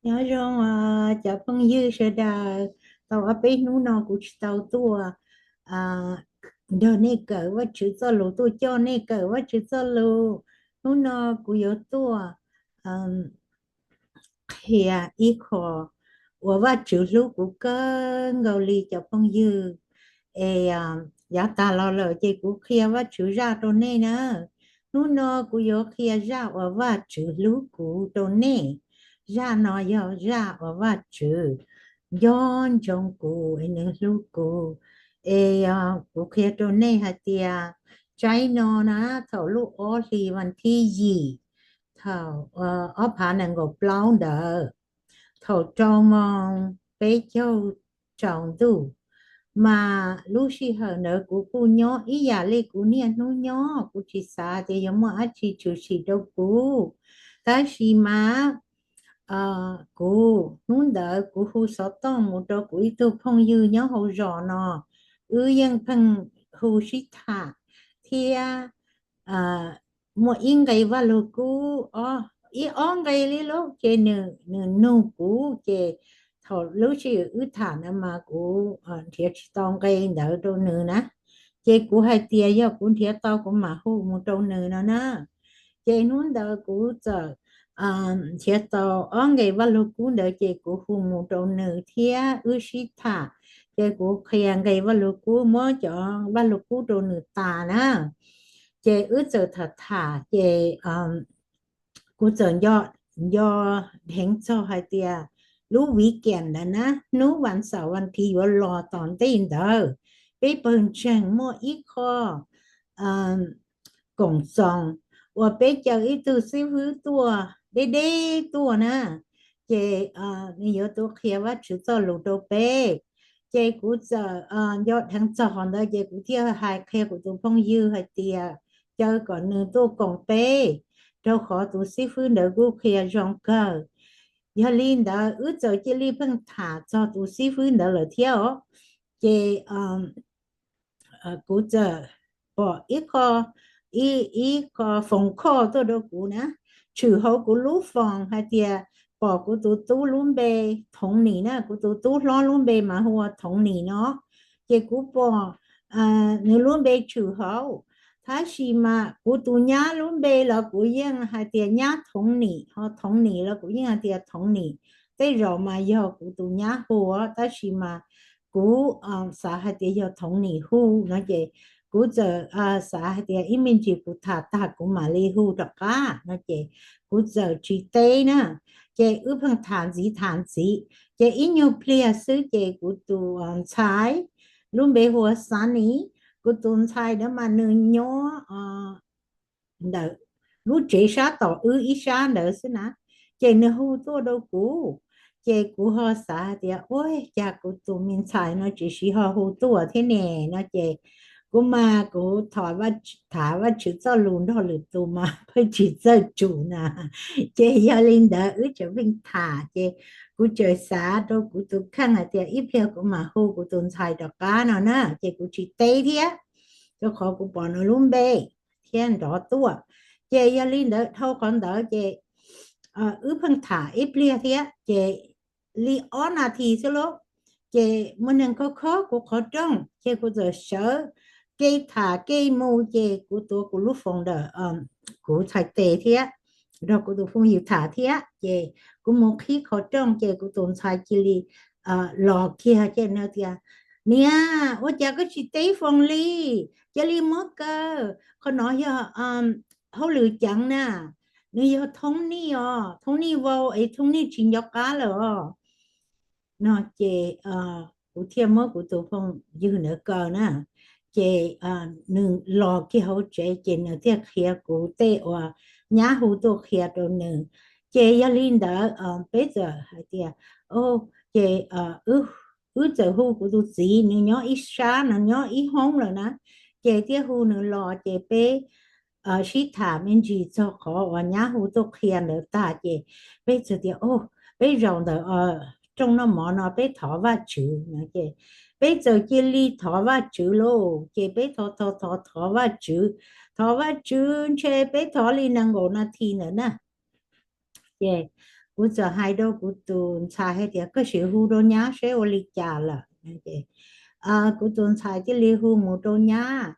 Nyob zoo cov phooj ywg sawv daws, tau ob peb hnub no kuv tsis tau tuaj nrog nej kawm Vajtswv txoj lus, tuaj coj nej kawm Vajtswv txoj lus. Hnub no kuv yuav tuaj qhia ib qho uas Vajtswv hlub kuv kawg nkaus li cov phooj ywg. Es yav tas los lawm ces kuv qhia Vajtswv zaj rau nej na. Hnub no kuv yuav qhia zaj uas Vajtswv hlub kuv rau nej. Zaj no yog zaj uas Vajtswv nco ntsoov kuv es nws hlub kuv. Es kuv qhia rau nej hais tias tsaib no na, thaum lub ob hlis vas thib yim, thaum ob phav nees nkaum plaub ntawd, thaum rau moos peb caug tsaus ntuj, mas lub sij hawm ntawd kuv kuj nyob ib yam li kuv niaj hnub nyob, kuv tsis xav tias yuav muaj dab tsi tshwm sim rau kuv. Tab sis mas kuv hnub ntawd kuv hu xov tooj mus rau kuv ib tug phooj ywg nyob hauv zos no, wb yeej pheej hu sib tham thiab muaj ib nqe Vaj Lug Kub, ib ob nqe li lauj, ces nws nug kuv, ces thaum lub sij hawm wb tham na mas kuv nrhiav tsis tau nqe ntawd rau nws na. Ces kuv hais tias yog kuv nrhiav tau kuv mam hu mus rau nws no na. Ces hnub ntawd kuv txawm nrhiav tau ob nqe Vaj Lug Kub ntawd ces kuv hu mus rau nws thiab wb sib tham. Ces kuv qhia nqe Vaj Lug Kub, muab cov Vaj Lug Kub rau nws tas na. Ces wb txawm tham tham ces kuv txawm nco dheev txog hais tias lub weekend ntawd na, hnub vas xaum vas thiv yuav los tom ntej ntawd, peb pawg ntseeg muaj ib qho koom txoos uas peb caw ib tug xib fwb tuaj deb deb tuaj na. Ces nws yuav tuaj qhia Vajtswv txoj lus rau peb. Ces kuv txawm nco dheev txog qhov ntawd ces kuv thiaj hais qhia kuv tus phooj ywg hais tias caw kom nws tuaj koom peb, rau qhov tus xib fwb ntawd kuj qhia zoo kawg. Yog li ntawd wb txawm cia li pheej tham txog tus xib fwb ntawd lawm thiab os. Ces kuv txawm pom ib qho, ib qho foos khoj tuaj rau kuv na, tshwm hauv kuv lub foos hais tias pom kuv tus tub lub npe Thoov Nim na, kuv tus tub hlob lub npe mas hu ua Thoov Nim no. Ces kuv pom nws lub npe tshwm hauv, tab sis mas kuv tus nyab lub npe los kuv yeej hais tias nyab Thoov Nim, ho Thoov Nim los kuv yeej hais tias Thoov Nim. Tej zaum mas yog kuv tus nyab hu, tab sis mas kuv xav hais tias yog Thoov Nim hu no ces kuv txawm xav hais tias ib me ntsis kuv tham tag kuv mam li hu rov qab no ces kuv txawm tsis teb na. Ces wb pheej tham ntxiv tham ntxiv, ces ib nyuag pliag xwb ces kuv tus ntxhais lub npe hu ua Xav Nis, kuv tus ntxhais ntawd mas nws nyob ntawm lub tsev sab tom wb ib sab ntawd xwb na. Ces nws hu tuaj rau kuv, ces kuv ho xav hais tias ua cas kuv tus me ntxhais no tsis siv ho hu tuaj thiab ne no ces kuv mas kuv tham Vajtswv txoj lus nrog lwm tus mas pheej tsis txawj tsum na. Ces yog li ntawd wb tseem pheej tham ces kuv tseem xav rau kuv tus kheej hais tias ib pliag kuv mam hu kuv tus ntxhais rov qab no na, ces kuv tsis teb thiab, rau qhov kuv pom nws lub npe thiab nrov tuaj. Ces yog li ntawd dhau qhov ntawd ces wb pheej tham ib pliag thiab ces li ob nas this xwb lauj, ces muaj neeg khob khob kuv qhov rooj ces kuv txawm sawv kev tham kev mus ces kuv tuav kuv lub foos ntawm kuv txhais tes thiab nrog kuv tus phooj ywg tham thiab ces kuv mus qhib qhov rooj ces kuv tus ntxhais cia li los kiag ces nws tias, niam, ua cas koj tsis teb foos li, cia li muab kaw, qhov no yog hauj lwm ceev na, nws yog thoob nij os, thoob nij vau es thoob nij tsis nco qab lawm os no ces kuv thiaj muab kuv tus phooj ywg ntawd kaw na. Ces nws los kiag hauv tsev ces nws thiaj qhia kuv tej uas nyab hu tuaj qhia rau nws. Ces yog li ntawd peb txawm hais tias, ces wb txawm hu kuv tus txiv, nws nyob ib sab, nws nyob ib hoob lawm na, ces thiaj hu nws los ces peb sib tham me ntsis txog qhov uas nyab hu tuaj qhia ntawd tag ces peb txawm tias, peb zaum ntawm rooj noj mov no peb thov Vajtswv no ces peb txawm cia li thov Vajtswv lauj. Ces peb thov thov thov thov Vajtswv, thov Vajtswv ntshe peb thov li nees nkaum nas this ntawd na. Ces kuv txawm hais rau kuv tus ntxhais hais tias koj sim hu rau nyab seb ua li cas lawm. Kuv tus ntxhais thiaj li hu mus rau nyab,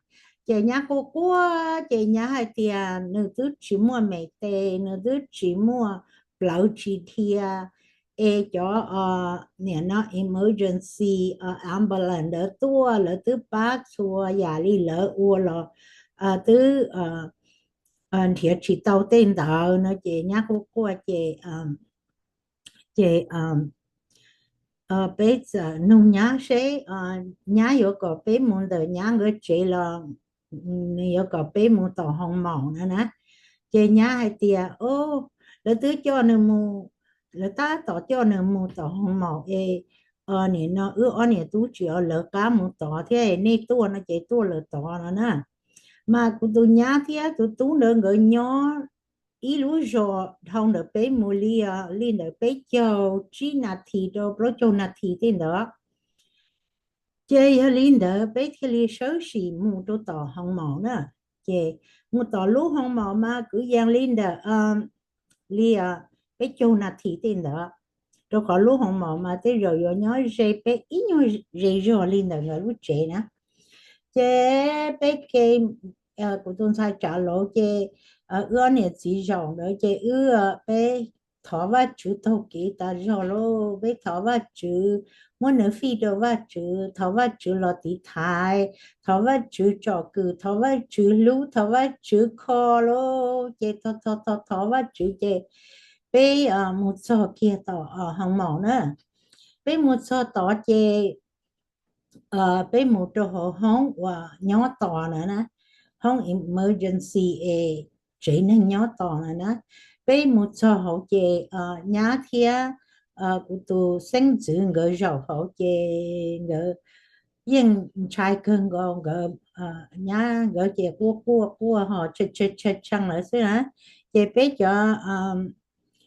ces nyab quaj quaj ces nyab hais tias nws twb tsis muaj me tes, nws twb tsis muaj, plawv tsis dhia, es cov, nim no emergency ambulance ntawd tuaj lawv twb pab txhua yam li lawv ua los twb nrhiav tsis tau tej ntawd no ces nyab quaj quaj ces ces peb txawm nug nyab seb nyab yuav kom peb mus ntawm nyab nkawd tsev los nws yuav kom peb mus tom hoo maum no na. Ces nyab hais tias o, lawv twb coj nws mus, lawv tab tom coj nws mus tom hoo maum es nim no wb ob niam tub tsis ua lawv qab mus tod thiab, nej tuaj no ces tuaj lawm tod no na. Mas kuv tus nyab thiab tus tub ntawd nkawd nyob ib lub zos dhau ntawm peb mus li, li ntawm peb caug tsib nas this rau plaub caug nas this tej ntawd. Ces yog li ntawd peb thiaj li sawv tsees mus rau tom hoo maum na. Ces mus tom lub hoo maum mas kwv yees li ntawm li peb caug nas this tej ntawd, rau qhov lub hoo maum mas tej zaum yuav nyob ze peb ib nyuag ze zog li ntawm nkawd lub tsev na. Ces peb ke, kuv tus ntxhais tsav laus ces wb ob niam txiv zaum ntawd ces wb, peb thov Vajtswv taug kev tas zog lauj. Peb thov Vajtswv, muab nws fij rau Vajtswv, thov Vajtswv los tiv thaiv, thov Vajtswv tsom kwm, thov Vajtswv hlub, thov Vajtswv kho lauj. Ces thov thov thov thov Vajtswv ces peb mus txog kiag tom hoo maum na. Peb mus txog tod ces peb mus rau hauv hoob uas nyob tos na na, hoob emergency es tsev neeg nyob tos na na. Peb mus txog hauv ces nyab thiab kuv tus xeeb ntxwv nkawd zaum hauv ces nkawd yeej ntshai kawg nkaus, nkawd, nyab nkawd ces quaj quaj quaj ho tshee tshee lawv xwb na. Ces peb cov,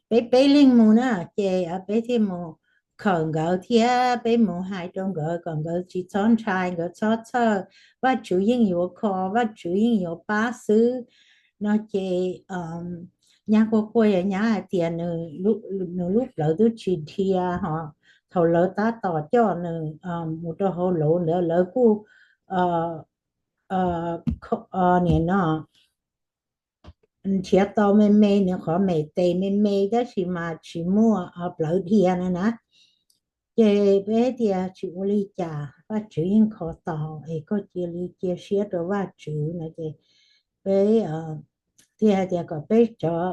peb peb leeg mus na, ces peb thiaj mus khawm nkawd thiab peb mus hais rau nkawd kom nkawd tsis txhob ntshai, nkawd txhob txhawj, Vajtswv yeej yuav kho, Vajtswv yeej yuav pab xwb no. Ces nyab quaj quaj yog nyab hais tias nws lub plawv twb tsis dhia ho thaum lawv tab tom coj nws mus rau hauv lauv ntawd lawv kuj nim no nrhiav tau me me nws qhov me tes me me tab sis mas tsis muaj plawv dhia na na. Ces peb tias tsis ua li cas, Vajtswv yeej kho tau es koj cia li cia siab rau Vajtswv no. Ces peb thiaj hais tias kom peb cov,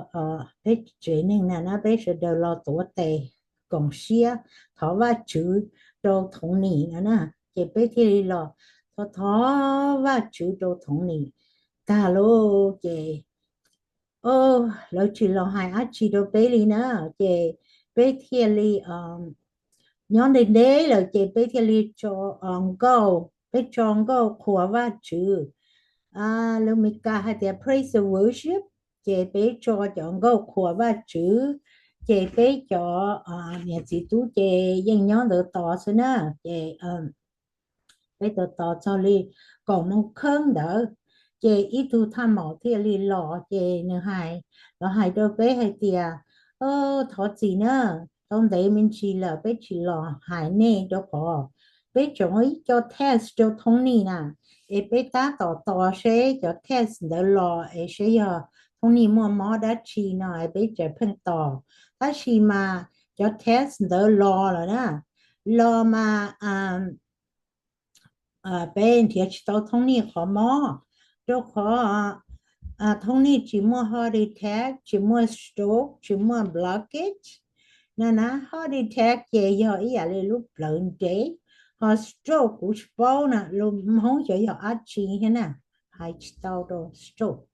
peb tsev neeg na na peb sawv daws los tuav tes koom siab thov Vajtswv rau Thoom Nim no na. Ces peb thiaj li los thov thov Vajtswv rau Thoom Nim tag lauj ces lawv tsis los hais dab tsi rau peb li na. Ces peb thiaj li nyob ntev ntev lawm ces peb thiaj li tso nkauj, peb tso nkauj qhuas Vajtswv. Lus Mis Kas hais tias praise and worship, ces peb tso cov nkauj qhuas Vajtswv. Ces peb cov niam txiv tub ces yeej nyob ntawd tos xwb na. Ces peb tos tos txog li kaum moos kheeb ntawd, ces ib tug thaj maum thiaj li los ces nws hais, los hais rau peb hais tias, thov txim na, tau ntev me ntsis lawm peb tsis los hais nej rau qhov peb tseem ua ib co test rau Thoom Nim na, es peb tab tom tos seb cov test ntawd los es seb yog Thoom Nim muaj mob dab tsi no es peb tseem pheej tos. Tab sis mas cov test ntawd los lawm na, los mas peb nrhiav tsis tau Thoom Nim qhov mob, rau qhov Thoom Nim tsis muaj heart attack, tsis muaj stroke, tsis muaj blockage na na. Heart attack ces yog ib yam li lub plawv nres, ho stroke kuv tsis paub na, lus Hmoob xyov yog dab tsi thiab na, hais tsis tau rau stroke.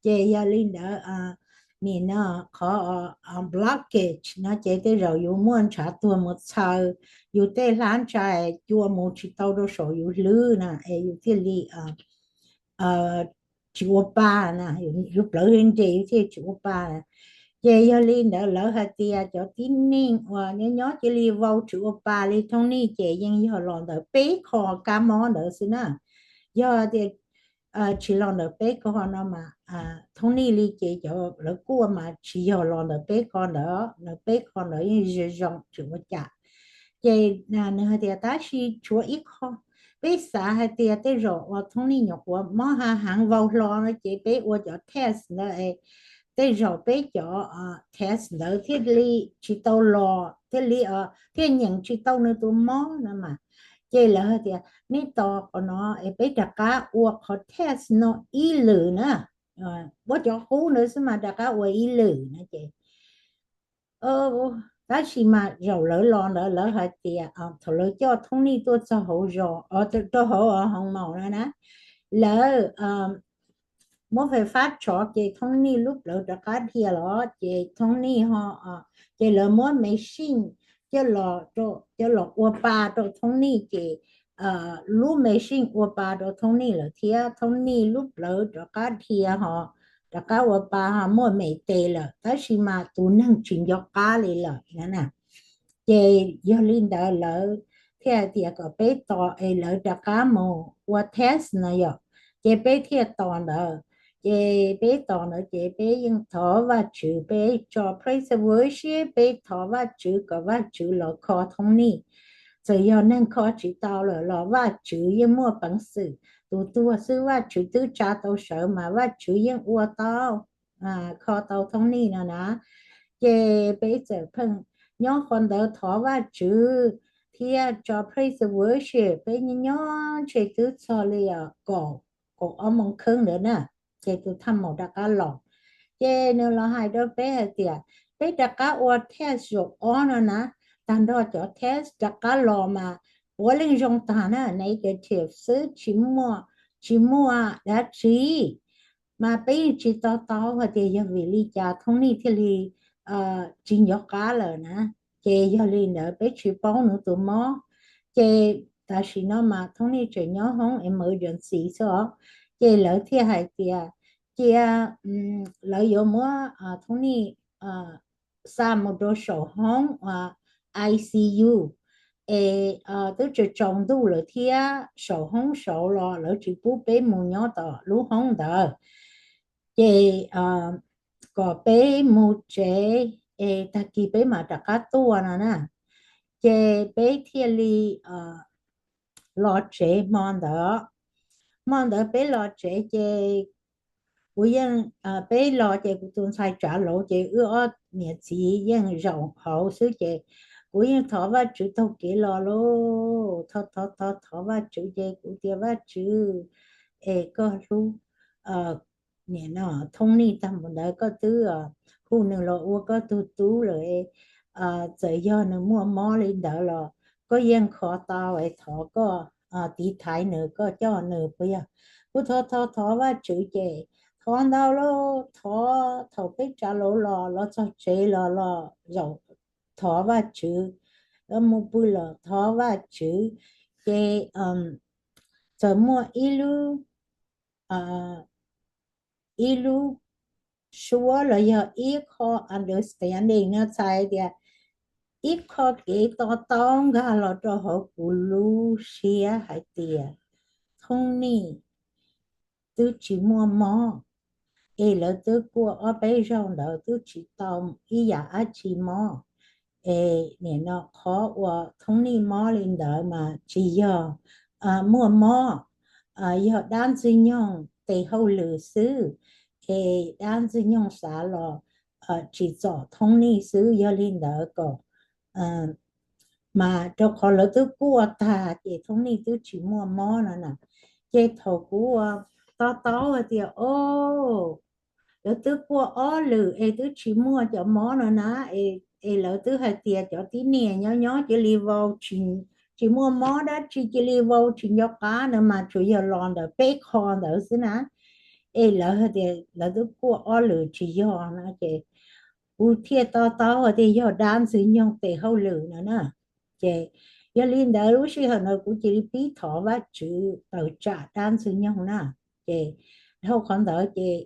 Ces yog li ntawd, nim no qhov blockage no ces tej zaum yus muaj ntshav tuag mus txhaws, yus tej hlab ntsais cua mus tsis tau rau saum yus hlwb na es yus thiaj li tsis ua pa na, yus plawv nres yus thiaj tsis ua pa. Ces yog li ntawd lawv hais tias cov tib neeg uas nyob nyob cia li vau tsis ua pa li Thoom Nim ces yeej yog los ntawm peb qho kab mob ntawd xwb na. Yog tias tsis los ntawm peb ko no mas, Thoob Nij li ces cov lawv kuaj mas tsis yog los ntawm peb ko ntawd, ntawm peb ko ntawd yeej zoo zoo tsis ua cas. Ces nws hais tias tab sis tshuav ib qho, peb xav hais tias tej zaum uas Thoob Nij nyuam qhuav mob ha heev vau hlo no ces peb ua cov test ntawd, tej zaum peb cov test ntawd thiaj li tsis tau los, thiaj li thiaj nyeem tsis tau nws tus mob no mas. Ces lawv hais tias nej tos qhov no es peb rov qab ua qhov test no ib lwm na, ua cov qub ntawd xwb mas rov qab ua ib lwm no ces tab sis mas zaum lawv los ntawd lawv hais tias thaum lawv coj Thoob Nij tuaj txog hauv zos, rau hauv hoos maum no na, lawv muab fais fab tshov ces Thoob Nij lub plawv rov qab dhia los ces Thoob Nij ho, ces lawv muab machine coj los ua pa rau Thoob Nij ces lub machine ua pa rau Thoob Nij lawm thiab Thoob Nij lub plawv rov qab dhia ho rov qab ua pa ho muaj me tes lawm tab sis mas tus neeg tsis nco qab li lawm na. Ces yog li ntawd lawv thiaj hais tias kom peb tos es lawv rov qab mus ua test no yom, ces peb thiaj tos ntawd. Ces peb tos ntawd ces peb yeej thov Vajtswv, peb tso praise and worship, peb thov Vajtswv kom Vajtswv los kho Thoob Nij. Txawm yog neeg kho tsis tau lawm los Vajtswv yeej muaj peev xwm, tus tuag xwb Vajtswv twb tsa tau sawv mas Vajtswv yeej ua tau, kho tau Thoob Nij no na. Ces peb txawm pheej nyob qhov ntawd thov Vajtswv thiab tso praise and worship, peb nyob nyob ntshe twb txog li kaum, kaum ob moos kheeb ntawd na, ces tus thaj maum rov qab los. Ces nws los hais rau peb hais tias peb rov qab ua test zaum ob no na, tag nrho cov test rov qab los mas puav leej zoo tag na, negative xwb, tsis muaj, tsis muaj dab tsi. Mas peb yeej tsis to taub hais tias yog vim li cas Thoob Nij thiaj li tsis nco qab lawm na. Ces yog li ntawd peb tsis paub nws tus mob. Ces tam sim no mas Thoob Nij tseem nyob hoob emergency xwb os. Ces lawv thiaj hais tias cia lawv yuav muab Thoob Nij xa mus rau saum hoob ICU, es twb tsaus ntuj lawm thiab saum hoob saud los lawv tsis pub peb mus nyob tom lub hoob ntawd. Ces kom peb mus tsev, es tag kis peb mam rov qab tuaj no na. Ces peb thiaj li los tsev hmo ntawd. Hmo ntawd peb los tsev ces kuv yeej, peb los ces kuv tus ntxhais tsav laus ces wb ob niam txiv yeej zaum hauv xwb ces kuv yeej thov Vajtswv taug kev los lauj, thov thov thov thov Vajtswv ces kuv tias Vajtswv, es koj hlub Thoob Nij tag npaum ntawd koj twb hu nws los ua koj tug tub lawm, txawm yog nws muaj mob li ntawd los koj yeej kho tau es thov koj tiv thaiv nws, koj coj nws puas yog? Kuv thov thov thov Vajtswv ces thov ntau lauj, thov thaum peb tsav laus los los txog tsev los los zaum thov Vajtswv, mus pw los thov Vajtswv. Ces txawm muaj ib lub, ib lub suab los yog ib qho understanding no txhais tias ib qho kev to taub nkag los rau hauv kuv lub siab hais tias Thoob Nij twb tsis muaj mob, es lawv twb kuaj ob peb zaug ntawd twb tsis tau ib yam dab tsi mob. Es nim no qhov uas Thoob Nij mob li ntawd mas tsis yog muaj mob, yog dab Ntxwg Nyoog tes hauj lwm xwb, es dab Ntxwg Nyoog xav los tsim txom Thoob Nij xwb. Yog li ntawd kom, mas rau qhov lawv twb kuaj tag ces Thoob Nij twb tsis muaj mob no na. Ces thaum kuv ua to taub hais tias, o, lawv twb kuaj ob lwm es twb tsis muaj cov mob no na, es lawv twb hais tias cov tib neeg nyob nyob cia li vau, tsis muaj mob dab tsi, cia li vau tsis nco qab no mas tsuas yog los ntawm peb qho ntawd xwb na. Es lawv hais tias lawv twb kuaj ob lwm tsis yog no ces kuv thiaj to taub hais tias yog dab Ntxwg Nyoog tes hauj lwm no na. Ces yog li ntawd lub sij hawm ntawd kuv cia li pib thov Vajtswv tawm tsam dab Ntxwg Nyoog na. Ces dhau qhov ntawd ces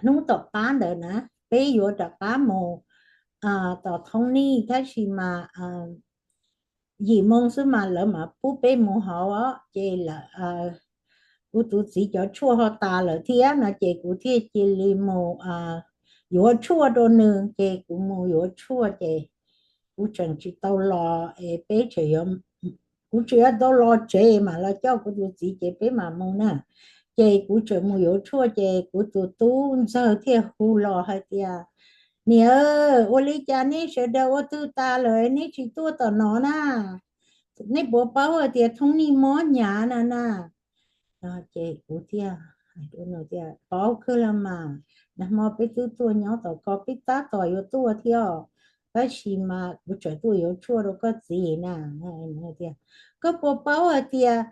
hnub tom qab ntawd na, peb yuav rov qab mus tom Thoob Nij tab sis mas yim moo xwb mas lawv mam pub peb mus hauv os. Ces lawv kuv tus txiv cov tshuaj ho tas lawm thiab no ces kuv thiaj cia li mus yuav tshuaj rau nws. Ces kuv mus yuav tshuaj ces kuv tseem tsis tau los es peb tseem yuav, kuv tseem yuav tau los tsev mam los coj kuv tus txiv ces peb mam mus na. Ces kuv tseem mus yuav tshuaj ces kuv tus tub ntxawg thiaj hu los hais tias, niam, ua li cas neb sawv daws ua twg tas lawm neb tsis tuaj tom no na? Neb puas paub hais tias Thoob Nij mob hnyav na na? Ces kuv thiaj hais rau nws tias, paub kawg los mas, nag hmo peb twb tuaj nyob tom ko, peb tab tom yuav tuaj thiab, tab sis mas kuv tseem tuaj yuav tshuaj rau koj txiv na. Tias, koj puas paub hais tias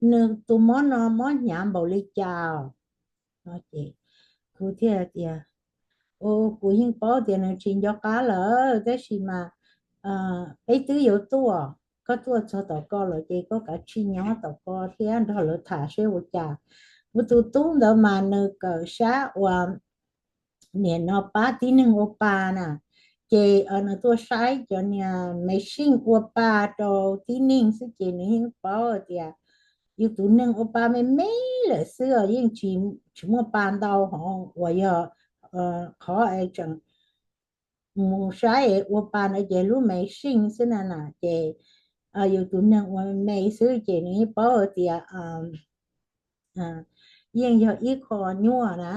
nws tus mob no mob hnyav npaum li cas? Kuv thiaj tias, kuv yeej paub tias nws tsis nco qab lawm, tab sis mas peb twb yuav tuaj, koj tuaj txog tom ko lawm ces koj kav tsij nyob tom ko thiab nrog lawv tham seb ua cas. Kuv tus tub ntawd mas nws kawm sab uas nim no pab tib neeg ua pa na, ces nws tuaj saib cov niag machine ua pa rau tib neeg xwb ces nws yeej paub tias yus tus neeg ua pa me me lawm xwb os, yeej tsis muaj pa ntau hov uas yog qhov es tseem mus saib ua pa ntawd ces lub machine xwb na na, ces yus tus neeg ua me xwb ces nws yeej paub tias yeej yog ib qho nyuaj na.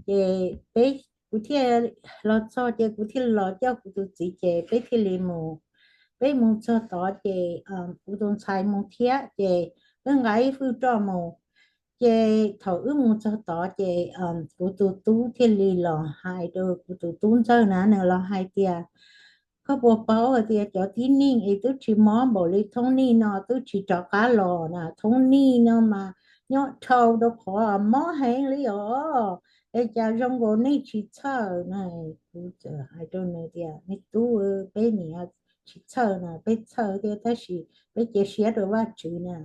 Ces peb, kuv thiaj los txog ces kuv thiaj los coj kuv tus txiv ces peb thiaj li mus. Peb mus txog tod ces kuv tus ntxhais mus thiab ces wb nqa ib fwj roj mus. Ces thaum wb mus txog tod ces kuv tus tub thiaj li los hais rau kuv tus tub ntxawg na, nws los hais tias, koj puas paub hais tias cov tib neeg es twb tsis mob npaum li Thoob Nij no twb tsis rov qab los na? Thoob Nij no mas nyob dhau rau qhov mob heev li os, es cas zoo nkaus nej tsis txhawj na? Kuv txawm hais rau nws tias, me tub, peb nim tsis txhawj na, peb txhawj thiab tab sis peb cia siab rau Vajtswv na.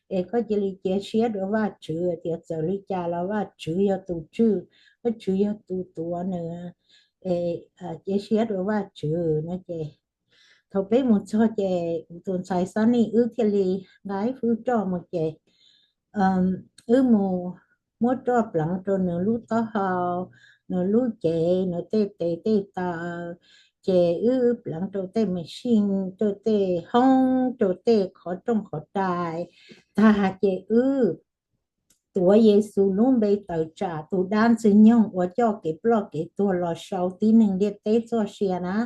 Es koj cia li cia siab rau Vajtswv tias txawm li cas los Vajtswv yog tus tswj, Vajtswv yog tus tuav nws, es cia siab rau Vajtswv no. Ces thaum peb mus txog ces kuv tus ntxhais Xab Nij wb thiaj li nqa ib fwj roj mus ces wb mus muab roj pleev rau nws lub taub hau, nws lub cev, nws tej tes tej taw, ces wb pleev rau tej machine, rau tej hoob, rau tej qhov rooj qhov rais tag ces wb tuav Yexus lub npe tawm tsam tus dab ntxwg nyoog uas coj kev ploj kev tuag los sau tib neeg ntiaj teb txoj sia na.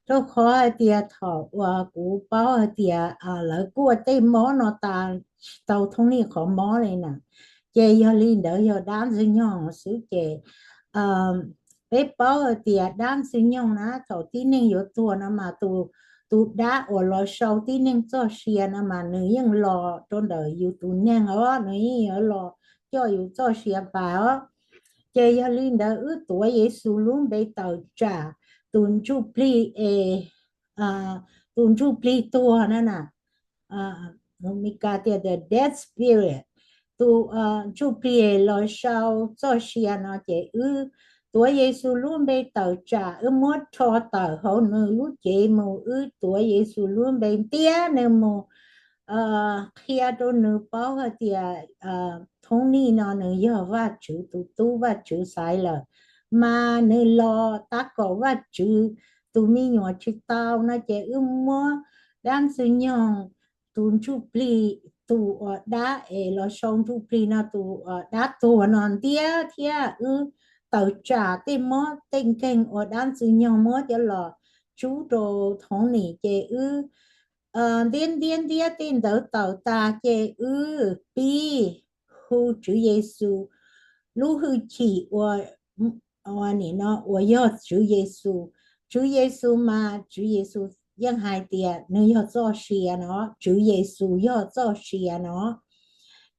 Rau qhov hais tias thaum uas kuv paub hais tias lawv kuaj tej mob no tas tsis tau Thoob Nij qhov mob li na, ces yog li ntawd yog dab ntxwg nyoog xwb ces peb paub hais tias dab ntxwg nyoog na thaum tib neeg yuav tuag no mas tus dab uas los sau tib neeg txoj sia no mas nws yeej los rau ntawm yus tus neeg os, nws yeej yuav los coj yus txoj sia pas os. Ces yog li ntawd wb tuav Yexus lub npe tawm tsam tus ntsuj plig es, tus ntsuj plig tuag na na, Meskas tias the dead spirit, tus ntsuj plig los sau txoj sia no ces wb tuav Yexus lub npe tawm tsam wb muab rho tawm hauv nws lub cev mus, wb tuav Yexus lub npe ntiab nws mus qhia rau nws paub hais tias Thoob Nij no nws yog Vajtswv tus tub, Vajtswv xaiv lawm, mas nws los tab kaum Vajtswv tus me nyuam tsis tau no ces wb muab dab ntxwg nyoog, tus ntsuj plig, tus uas dab es los sau ntsuj plig no tus uas dab tuag no ntiab thiab wb tawm tsam tej mob tej nkeeg uas dab ntxwg nyoog muab coj los tsub rau Thoob Nij ces wb ntiab ntiab ntiab tej ntawd tawm tas ces wb pib hu Tswv Yexus lub hwj chim ua ua nim no uas yog Tswv Yexus. Tswv Yexus mas Tswv Yexus yeej hais tias nws yog txoj sia no, Tswv Yexus yog txoj sia no.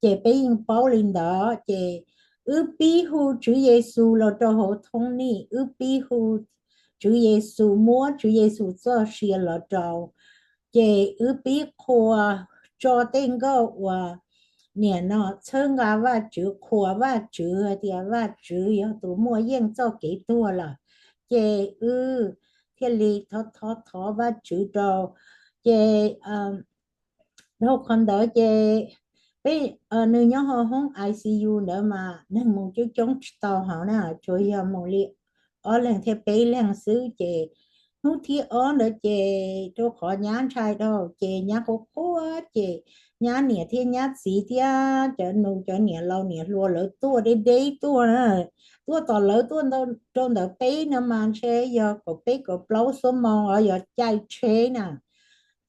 Ces peb yeej paub li ntawd ces wb pib hu Tswv Yexus los rau hauv Thoob Nij, wb pib hu Tswv Yexus, muab Tswv Yexus txoj sia los rau. Ces wb pib qhuas tso tej nkauj uas nim no txhawb nqa Vajtswv, qhuas Vajtswv hais tias Vajtswv yog tus muaj yeej txoj kev tuag lawm. Ces wb thiaj li thov thov thov Vajtswv rau. Ces dhau qhov ntawd ces peb, nws nyob hauv hoob I C U ntawd mas neeg mus coob coob tsis tau hauv na, tsuas yog mus li ob leeg thiab peb leeg xwb. Ces hnub thib ob ntawd ces rau qhov nyab ntshai dhau ces nyab quaj quaj ces nyab niam thiab nyab txiv thiab cov nus cov niam laus niam hluas lawv tuaj deb deb tuaj na, tuaj tom lawv tuaj rau ntawm peb no mas ntshe yog kaum peb kaum plaub xuab moos os, yog caij tsheb na.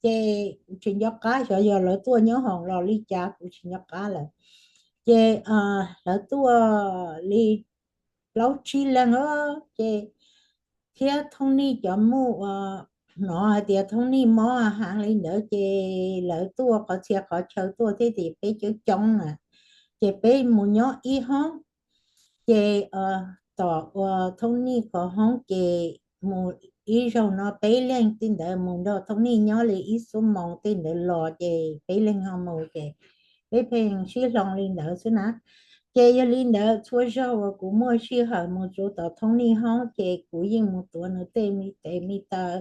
Ces kuv tsis nco qab xyov yog lawv tuaj nyob hoom los li cas kuv tsis nco qab lawm. Ces lawv tuaj li plaub tsib leeg ces thiab Thoob Nij cov muj uas hnov hais tias Thoob Nij mob heev li ntawd ces lawv tuaj qhov txhia qhov chaw tuaj thiab ces peb coob coob na, ces peb mus nyob ib hoob. Ces tom uas Thoob Nij qhov hoob ces mus ib zaug no peb leeg tej ntawd mus nrog Thoob Nij nyob li ib xuab moos tej ntawd los ces peb leeg ho mus ces peb pheej sib hloov li ntawd xwb na. Ces yog li ntawd txhua zaug uas kuv muaj sij hawm mus tsuv tom Thoob Nij hoob ces kuv yeej mus tuav nws tej me tes me taw,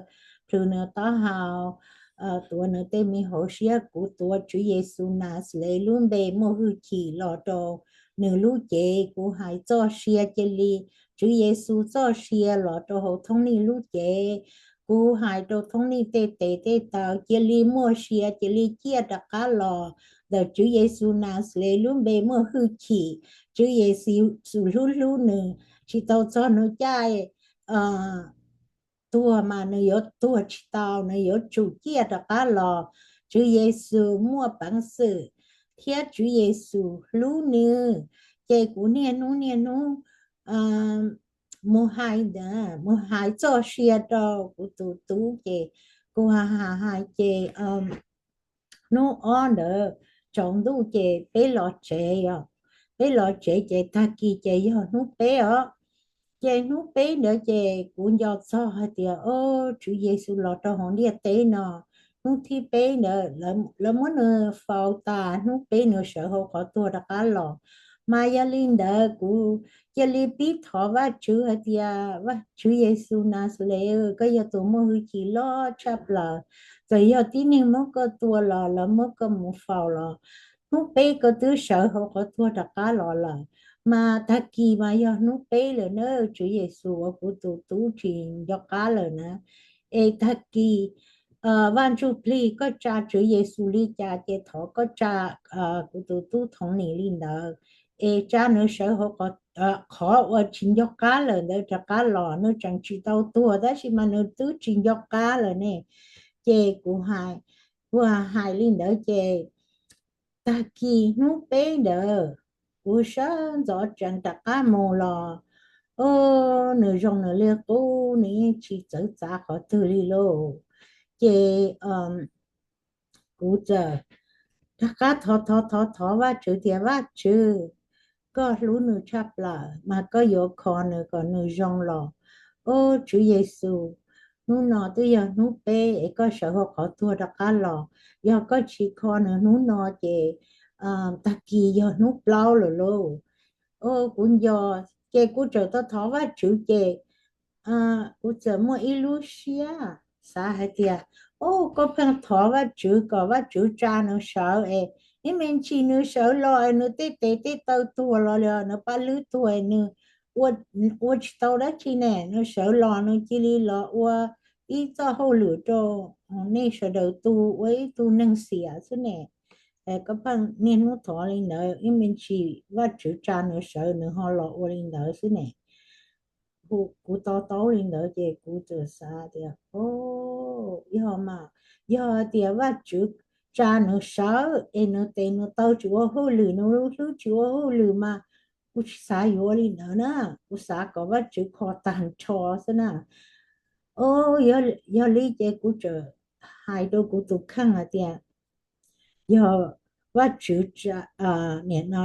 plhws nws taub hau, tuav nws tej me hauv siab, kuv tuav Tswv Yexus Naxales lub npe muaj hwj chim los rau nws lub cev, kuv hais txoj sia cia li, Tswv Yexus txoj sia los rau hauv Thoob Nij lub cev. Kuv hais rau Thoob Nij tej tes tej taw cia li muaj sia cia li ciaj rov qab los ntawm Tswv Yexus Naxales lub npe muaj hwj chim. Tswv Yexus hlub hlub nws, tsis tau txog nws caij tuag mas nws yuav tuag tsis tau, nws yuav tsum ciaj rov qab los. Tswv Yexus muaj peev xwm thiab Tswv Yexus hlub nws. Ces kuv niaj hnub niaj hnub mus hais, mus hais txoj sia rau kuv tus tub ces kuv hais hais ces hnub ob ntawd tsaus ntuj ces peb los tsev os. Peb los tsev ces tag kis ces yog hnub peb os. Ces hnub peb ntawd ces kuv nco txog hais tias, o, Tswv Yexus los rau hauv ntiaj teb no, hnub thib peb ntawd lawv muab nws faus tas, hnub peb nws sawv hauv qhov tuag rov qab los. Mas yog li ntawd kuv cia li pib thov Vajtswv hais tias, Tswv Yexus Naxales, koj yog tus muaj hwj chim loj tshaj plaws, txawm yog tib neeg muab koj tua los lawv muab koj mus faus los hnub peb koj twb sawv hauv qhov tuag rov qab los lawm. Mas tag kis mas yog hnub peb lawm na, Tswv Yexus uas kuv tus tub tsis nco qab lawm na. Es tag kis Vaj Ntsujplig koj tsa Tswv Yexus li cas ces thov koj tsa kuv tus tub Thoos Nis li ntawd, es tsa nws sawv hauv qhov uas tsis nco qab lawm ntawd rov qab los. Nws tseem tsis tau tuag tab sis mas nws twb tsis nco qab lawm ne. Ces kuv hais, kuv hais li ntawd ces tag kis hnub peb ntawd kuv sawv ntxov tsees rov qab mus los, o, nws zoo nws li qub, nws yeej tsis txawv txav qhov twg li lauj. Ces kuv txawm rov qab thov thov thov thov Vajtswv tias, Vajtswv, koj hlub nws tshaj plaws mas koj yuav kho nws kom nws zoo los. O, Tswv Yexus, hnub no twb yog hnub peb es koj sawv hauv qhov tuag rov qab los, yog koj tsis kho nws hnub no ces tag kis yog hnub plaub lawm lauj. O, kuv nco, ces kuv txawm tau thov Vajtswv ces kuv txawm muaj ib lub siab xav hais tias, o, koj pheej thov Vajtswv kom Vajtswv tsa nws sawv es ib me ntsis nws sawv los es nws tej tes tej taw tuag los li nws paj hlwb tuag es nws ua tsis tau dab tsi ne, nws sawv los nws cia li los ua ib txoj hauj lwm rau nej sawv daws tu, ua ib tug neeg xiam xwb ne. Koj pheej niaj hnub thov li ntawd, ib me ntsis Vajtswv tsa nws sawv nws ho los ua li ntawd xwb ne. Kuv to taub li ntawd ces kuv txawm xav tias, o, yog mas, yog tias Vajtswv tsa nws sawv es nws tes nws taw tsis ua hauj lwm, nws lub hlwb tsis ua hauj lwm mas kuv tsis xav yuav li ntawd na. Kuv xav kom Vajtswv kho tag nrho xwb na. O, yog li ces kuv txawm hais rau kuv tus kheej hais tias, yog Vajtswv nim no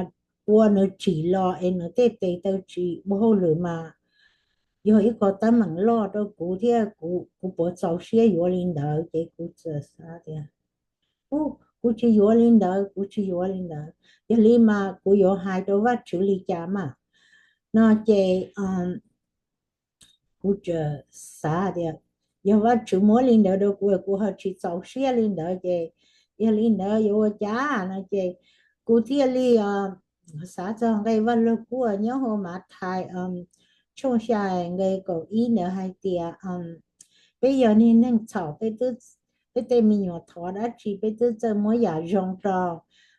ua nws tsim los es nws tej tes taw tsis ua hauj lwm mas yog ib qho teeb meem loj rau kuv thiab kuv puas txaus siab yuav li ntawd. Ces kuv txawm xav tias, u, kuv tsis yuav li ntawd, kuv tsis yuav li ntawd. Yog li mas kuv yuav hais rau Vajtswv li cas mas? No ces kuv txawm xav tias, yog Vajtswv muab li ntawd rau kuv, kuv ho tsis txaus siab li ntawd ces yog li ntawd yuav ua cas no ces kuv thiaj li xav txog nqe Vaj Lug Kub nyob hauv Mathais tshooj xya nqe kaum ib ntawd hais tias, peb yog niag neeg txhaum, peb tej me nyuam thov dab tsi peb twb txawj muab yam zoo rau,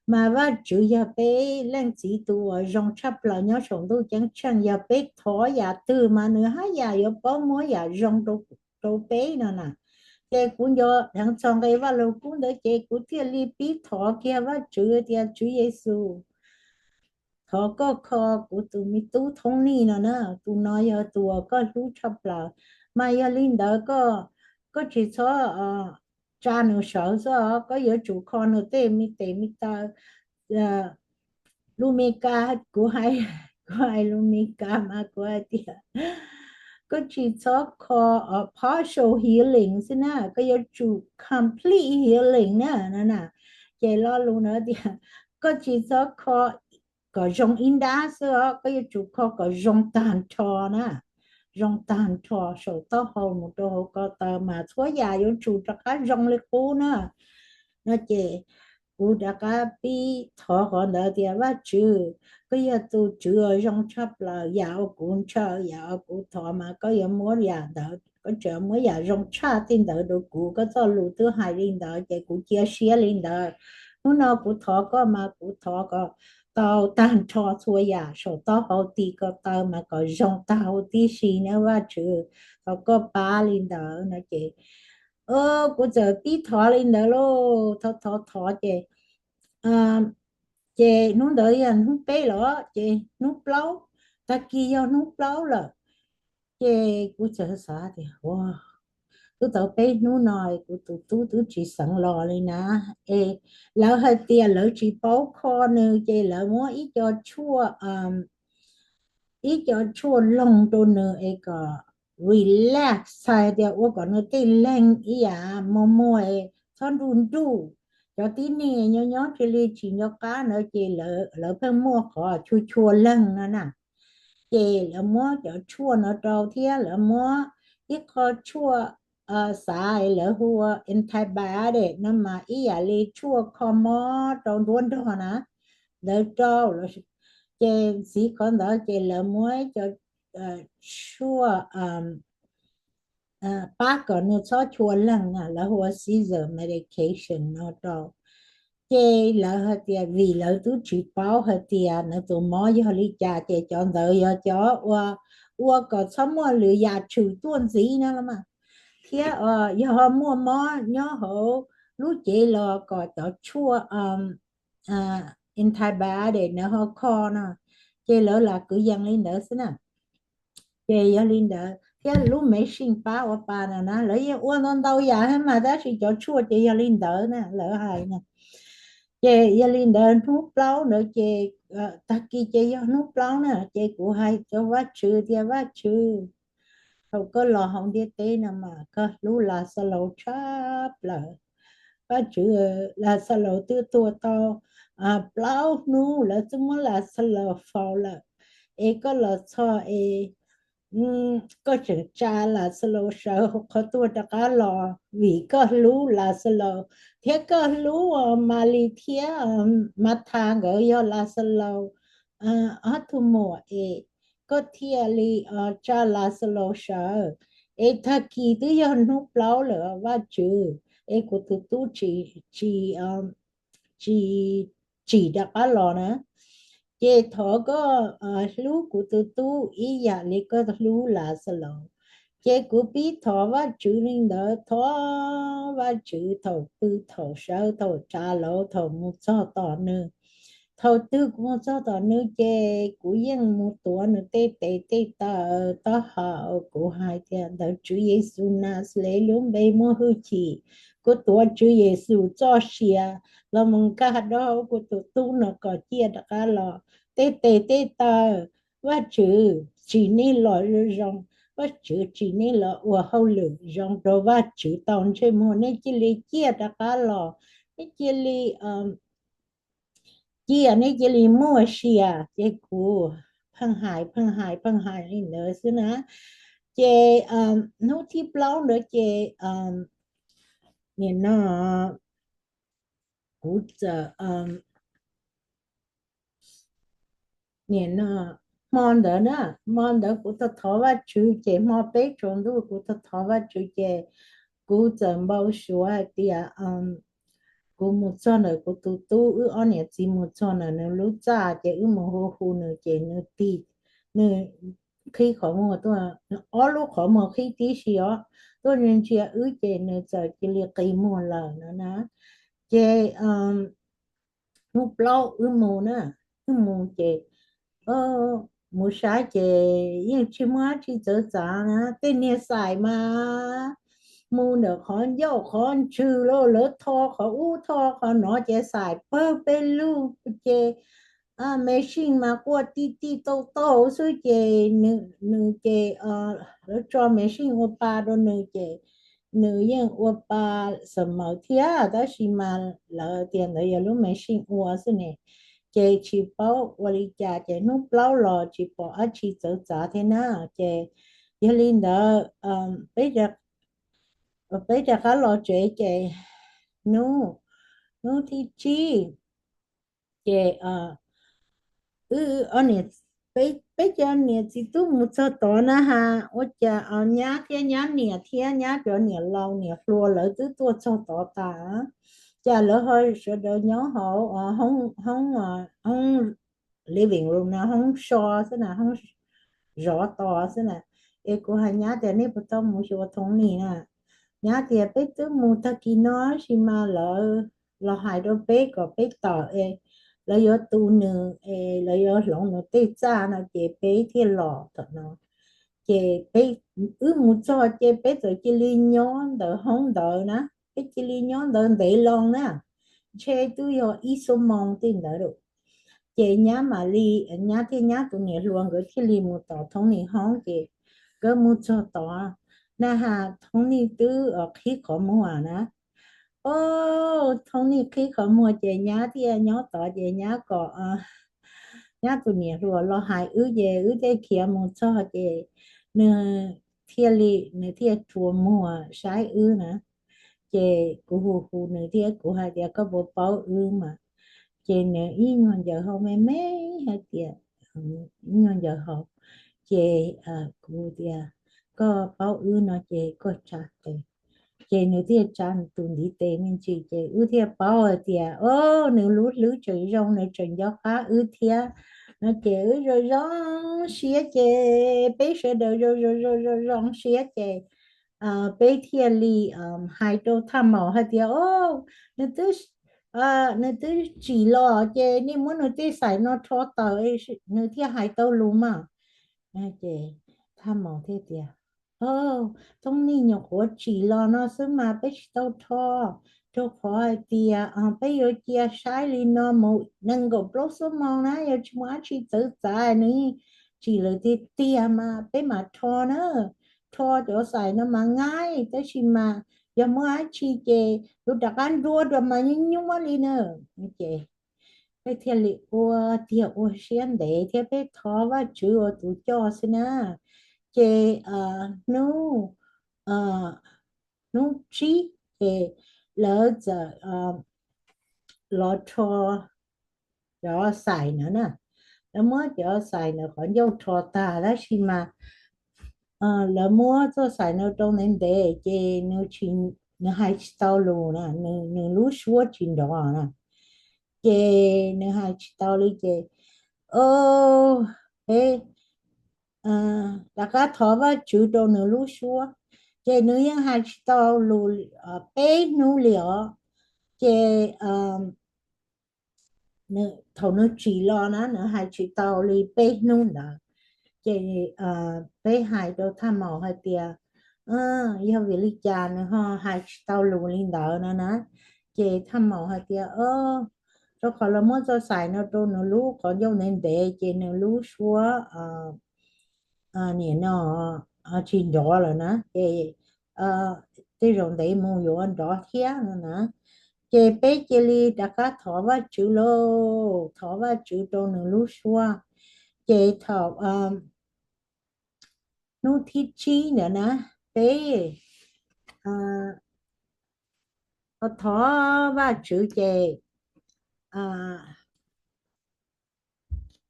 mas Vajtswv yog peb Leej Txiv tus uas zoo tshaj plaws nyob saum ntuj ceeb tsheej, yog peb thov yam twg mas nws haj yam yuav paub muab yam zoo rau peb no na. Ces kuv nco dheev txog nqe Vaj Lug Kub ntawd ces kuv thiaj li pib thov kiag Vajtswv tias, Tswv Yexus, thov koj kho kuv tus me tub Thoob Nij no na, tus no yog tus uas koj hlub tshaj plaws, mas yog li ntawd koj, koj tsis txhob tsa nws sawv xwb os, koj yuav tsum kho nws tej me tes me taw. Lus Mes Kas, kuv hais, kuv hais lus Mes Kas mas kuv hais tias, koj tsis txhob kho partial healing xwb na, koj yuav tsum complete healing na no na. Ces lo lus ntawd tias, koj tsis txhob kho kom zoo ib nrab xwb os, koj yuav tsum kho kom zoo tag nrho na, zoo tag nrho saum taub hau mus rau hauv ko taw mas txhua yam yuav tsum rov qab zoo li qub na. No ces kuv rov qab pib thov qhov ntawd tias, Vajtswv, koj yog tus Tswv uas zoo tshaj plaws, yam uas kuv ntshaw, yam uas kuv thov mas koj yuav muab yam ntawd, koj tseem muab yam zoo tshaj tej ntawd rau kuv, koj txoj lus twb hais li ntawd ces kuv cia siab li ntawd. Hnub no kuv thov koj mas kuv thov kom tau tag nrho txhua yam saum taub hau tim ko taw mas kom zoo tag huv tib si na Vajtswv, thov koj pab li ntawd no ces kuv txawm pib thov li ntawd lauj, thov thov thov ces, ces hnub ntawd yog hnub peb los ces hnub plaub, tag kis yog hnub plaub lawm. Ces kuv txawm xav tias, ua, twb tau peb hnub no kuv tus tub twb tsis xeev los li na. Es lawv hais tias lawv tsis paub kho nws ces lawv muab ib co tshuaj, ib co tshuaj loog rau nws es kom relax, txhais tias ua kom nws tej leeg ib yam muag muag, txhob nruj nruj. Cov tib neeg nyob nyob cia li tsis nco qab ntawd ces lawv pheej muaj qhov chua chua leeg no na. Ces lawv muab cov tshuaj no rau thiab lawv muab ib qho tshuaj xav lawv hu ua antibiotic no mas ib yam li tshuaj kho mob rau nruab nrog na, ntawd rau. Ces ntxiv qhov ntawd ces lawv muab cov tshuaj pab kom nws txhob chua leeg na, lawv hu ua seizure medication no rau. Ces lawv hais tias vim lawv twb tsis paub hais tias nws tus mob yog li cas ces cov ntawd yog cov ua, ua kom txhob muaj lwm yam tshwm tuaj ntxiv no los mas, thiab yog ho muaj mob nyob hauv lub cev los kom cov tshuaj antibiotic na ho kho no. Ces lawv lam kwv yees li ntawd xwb na. Ces yog li ntawd thiab lub medicine pab ua pa no na lawv yeej ua ntau ntau yam thiab mas tab sis cov tshuaj ces yog li ntawd na lawv hais na. Ces yog li ntawd hnub plaub ntawd ces, tag kis ces yog hnub plaub na ces kuv hais rau Vajtswv tias Vajtswv, thaum koj los hauv ntiaj teb no mas koj hlub Laxalaus tshaj plaws. Vajtswv, Laxalaus twb tuag tau plaub hnub lawv twb muab Laxalaus faus lawm, es koj los txog es koj tseem tsa Laxalaus sawv hauv qhov tuag rov qab los vim koj hlub Laxalaus thiab koj hlub Malis thiab Mathas nkawd yog Laxalaus ob tug muam es koj thiaj li tsa Laxalaus sawv. Es tag kis twb yog hnub plaub lawm Vajtswv, es kuv tus tub tsis, tsis, tsis tsim rov qab los na. Ces thov koj hlub kuv tus tub ib yam li koj hlub Laxalaus. Ces kuv pib thov Vajtswv li ntawd, thov Vajtswv thaum pw thaum sawv thaum tsa lauv thaum mus txog tom nws. Thaum twg kuv mus txog tom nws ces kuv yeej mus tuav nws tej tes tej taw taub hau, kuv hais tias ntawm Tswv Yexus Naxales lub npe muaj hwj chim, kuv tuav Tswv Yexus txoj sia los mus nkag rau hauv kuv tus tub no kom ciaj rov qab los. Tej tes tej taw, Vajtswv tsim nej los zoo zoo, Vajtswv tsim nej los ua hauj lwm zoo rau Vajtswv tau ntsej muag, nej cia li ciaj rov qab los, nej cia li ciaj, nej cia li muaj sia. Ces kuv pheej hais pheej hais pheej hais li ntawd xwb na. Ces hnub thib plaub ntawd ces nim no kuv txawm, Nim no, hmo ntawd na, hmo ntawd kuv thov thov Vajtswv ces hmo peb tsaus ntuj kuv thov thov Vajtswv ces kuv txawm npau suav hais tias kuv mus txog ntawm kuv tus tub, wb ob niam txiv mus txog ntawm nws lub txaj ces wb mus hu hu nws ces nws tig, nws qhib qhov muag tuaj, ob lub qhov muag qhib tib si os, tuaj ntsia ntsia wb ces nws txawm cia li qi muag lawm no na. Ces hnub plaub wb mus na, wb mus ces mus saib ces yeej tsis muaj dab tsi txawv txav na, tej niag xais mas mus ntawm qhov ncauj qhov ntswg los lawv tho qhov ub tho qhov no ces xais pawg peb lug ces machine mas quaj tij tij tauj tauj xwb ces nws ces lawv tso machine ua pa rau nws ces nws yeej ua pa xav mawm thiab tab sis mas lawv tias ntawd yog lub machine ua xwb ne, ces tsis paub ua li cas ces hnub plaub los tsis pom dab tsi txawv txav thiab na. Ces yog li ntawd peb rov qab los tsev ces hnub, hnub thib tsib ces wb, peb cov niam txiv tub mus txog tod na has ua cas nyab thiab nyab niam thiab nyab cov niam laus niam hluas lawv twb tuaj txog tod tas, cas lawv ho sawv daws nyob hauv hoob, hoob living room no, hoob so xwb na, hoob zov tos xwb na. Es kuv hais nyab tias nej puas tau mus xyuas Thoob Nis na? Nyab tias peb twb mus tag kis no tab sis mas lawv los hais rau peb kom peb tawm es lawv yuav tu nws es lawv yuav hloov nws tej txaj no ces peb thiaj los thaum no. Ces peb, wb mus txog ces peb txawm cia li nyob ntawm hoob ntawd na, peb cia li nyob ntawd ntev loo na, ntshe twb yog ib xuab moos tej ntawd lawm. Ces nyab mam li, nyab thiab nyab tus niam hluas nkawd thiaj li mus tom Thoob Nis hoob ces nkawd mus txog tod na has Thoob Nis twb qhib qhov muag na. O, Thoob Nis qhib qhov muag ces nyab thiaj nyob tod ces nyab kom nyab tus niam hluas los hais wb ces wb thiaj khiav mus txog ces nws thiaj li, nws thiaj tsuas muag saib wb na. Ces kuv hu hu nws thiab kuv hais tias koj puas paub wb mas? Ces nws ib nyuag ncaws hau me me hais tias, ib nyuag ncaws hau. Ces kuv tias koj paub wb no ces koj tsa tes. Ces nws thiaj tsa tus ntiv tes me ntsis ces wb thiaj paub hais tias o, nws lub hlwb tseem zoo, nws tseem nco qab wb thiab no ces wb zoo zoo siab ces peb sawv daws zoo zoo zoo zoo siab ces peb thiaj li hais rau Thaj Maus hais tias o, nws twb, nws twb tsim los ces nej muab nws tej xais no rho tawm, nws thiaj hais tau lus mas. Ces Thaj Maus thiaj tias o, Thoob Nis nyuam qhuav tsim los no xwb mas peb tsis tau rho, rau qhov hais tias peb yuav cia saib li no mus nees nkaum plaub xuab moos na, yog tsis muaj dab tsi txawv txav nws yeej tsim lawm tiag tiag mas peb mam rho na, rho cov xais no mas nqaij tab sis mas yog muaj dab tsi ces yuav rov qab nruab rau mas nyuaj nyuaj li na. Ces peb thiaj li ua tiag ua siab ntev thiab peb thov Vajtswv ua tus coj xwb na. Ces hnub, hnub tsib ces lawv txawm los rho cov xais ntawd na. Lawv muab cov xais ntawd qhov ncauj rho tag tab sis mas lawv muab txoj xais no rau ntev ntev ces nws, nws hais tsis tau lus na, nws lub suab tsis nrov na. Ces nws hais tsis tau li ces o, peb rov qab thov Vajtswv rau nws lub suab, ces nws yeej hais tsis tau lus peb hnub li os. Ces thaum nws tsim los na nws hais tsis tau li peb hnub ntawd. Ces peb hais rau Thaj Maus hais tias yog vim li cas nws ho hais tsis tau lus li ntawd no na. Ces Thaj Maus hais tias rau qhov lawv muab txoj xais no rau nws lub qhov ncauj ntev ntev ces nws lub suab nim no tsis nrov lawm na, ces tej zaum ntev mus yuav nrov thiab no na. Ces peb cia li rov qab thov Vajtswv lauj, thov Vajtswv rau nws lub suab. Ces thaum hnub thib tsib ntawd na, peb thov Vajtswv ces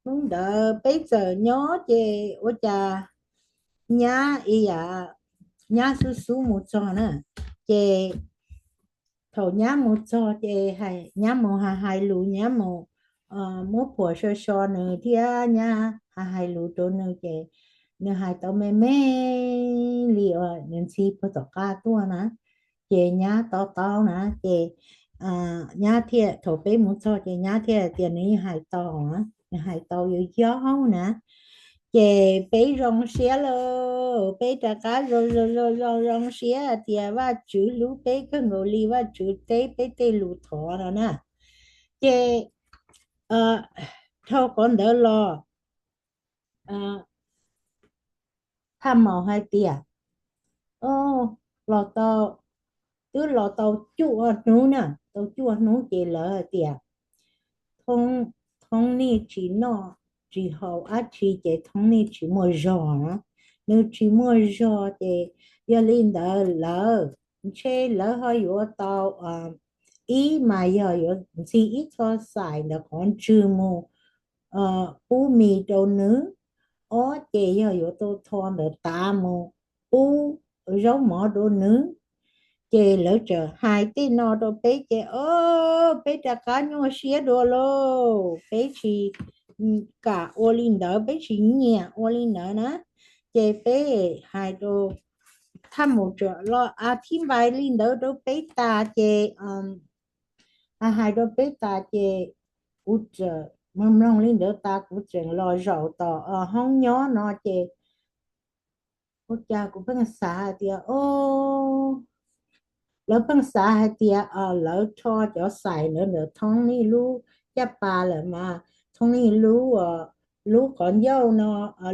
Hnub ntawd peb txawm nyob ces ua cas nyab ib yam, nyab xub xub mus txog na, ces thaum nyab mus txog ces nyab mus hais hais lus, nyab mus muab phuam so so nws thiab nyab hais hais lus rau nws ces nws hais tau me me li uas nws ntxhi puag tom qab tuaj na, ces nyab to taub na ces nyab thiaj, thaum peb mus txog ces nyab thiaj tias nws yeej hais tau, nws hais tau yuav yog na. Ces peb zoo siab lauj, peb rov qab zoo zoo zoo zoo siab tias Vajtswv hlub peb kawg nkaus li, Vajtswv teb peb tej lus thov no na. Ces dhau qhov ntawd los, Thaj Maum hais tias, los tau, twb los tau cuaj hnub na, tau cuaj hnub ces lawv hais tias Thoob Nij tsis noj tsis haus dab tsi ces Thoob Nij tsis muaj zog na, nws tsis muaj zog ces yog li ntawd lawv, ntshe lawv ho yuav tau ib mas yog yuav ntxig ib txho xais ntawm qhov ntswg mus pub mis rau nws, ob ces yog yuav tau tho ntawm tav mus pub zaub mov rau nws. Ces lawv txawm hais tej no rau peb ces o, peb rov qab nyuaj siab dua lauj, peb tsis kam ua li ntawd, peb tsis nyiam ua li ntawd na. Ces peb hais rau Thaj Maum txawm los a thib npais li ntawd rau peb tas ces hais rau peb tas ces kuv txawm mloog mloog li ntawd tas kuv txawm los zaum tom hoob nyob no ces ua cas kuv pheej xav hais tias o, lawv pheej xav hais tias lawv rho cov xais ntawd ntawm Thoob Nij lub caj pas lawm mas Thoob Nij lub, lub qhov ncauj no,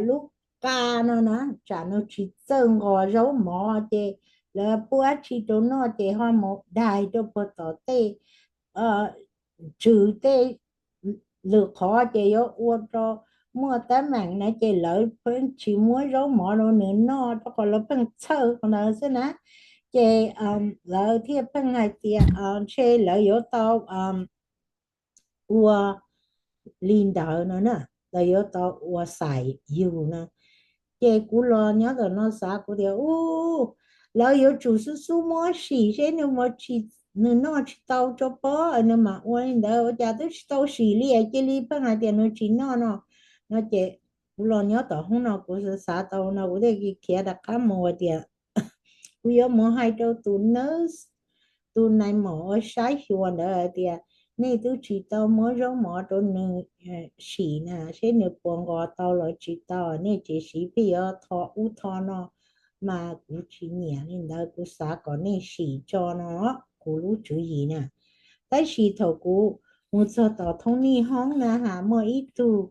lub qa no na, tsam nws tsis txawj nqos zaub mov ces lawv pub dab tsi rau noj ces ho mus dai rau puag tom tej tswv tej lwm qhov ces yuav ua rau muaj teeb meem na ces lawv pheej tsis muab zaub mov rau nws noj rau qhov lawv pheej txhawj qhov ntawd xwb na. Ces lawv thiaj pheej hais tias ntshe lawv yuav tau ua li ntawd no na, lawv yuav tau ua xais yus no. Ces kuv los nyob ntawm no xav kuv tias u, lawv yuav tsum xub xub muab sim seb nws, nws noj tsis tau tso pob nws mam ua li ntawd, ua cas twb tsis tau sim li cia li pheej hais tias nws tsis noj no. No ces kuv los nyob tom hoob no kuv xav tau no kuv thiaj khiav rov qab mus tias kuv yuav mus hais rau tus nurse, tus nais maum uas saib xyuas ntawd hais tias nej twb tsis tau muab zaub mov rau nws sim na seb nws puas nqos tau los tsis tau, nej tsis sim pheej yuav tho ub tho no mas kuv tsis nyiam li ntawd, kuv xav kom nej sim tso no, kuv lub tswv yim na. Tab sis thaum kuv mus txog tom Thoob Nij hoob na has muaj ib tug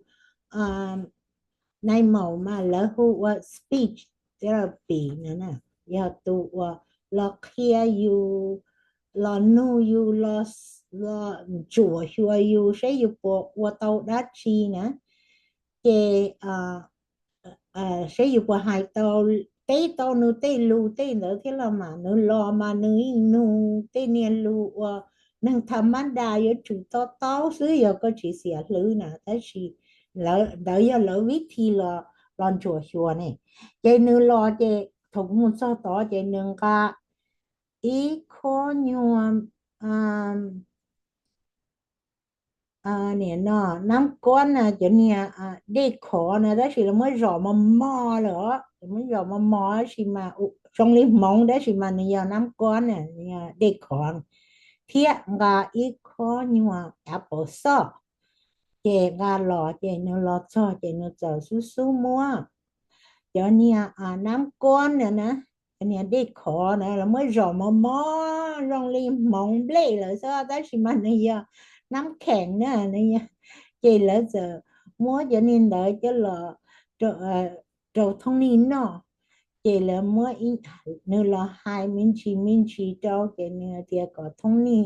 nais maum mas lawv hu ua speech therapy no na, yog tus uas los qhia yus, los nug yus, los ntsuam xyuas yus seb yus puas ua tau dab tsi na. Ces seb yus puas hais tau, teb tau nws tej lus tej ntawd thiab los mas nws los mas nws yeej nug tej niag lus uas neeg tham mab das yuav tsum to taub xwb yog koj tsis xiam hlwb na, tab sis ntawd yog lawv vib thi los ntsuam xyuas ne. Ces nws los ces thaum kuv mus txog tod ces nws nqa ib khob nyuag niam no nab kuab na, cov niag dej khov na tab sis lawv muab zom mos mos lawm os, lawv muab zom mos mos tab sis mas zoo li hmoov tab sis mas nws yog nab kuab na, dej khov, thiab nqa ib khob nyuag apple sauce. Ces nqa los ces nws los txog ces nws txawm xub xub muab cov niag nab kuab na na, cov niag dej khov na lawv muab zom mos mos zoo li hmoov nplej lawm xwb tab sis mas nws yog nab kheem na. Ces lawv txawm muab cov niag ntawd coj los rau Thoob Nij noj. Ces lawv muab, nws los hais me ntsis me ntsis rau ces nws hais tias kom Thoob Nij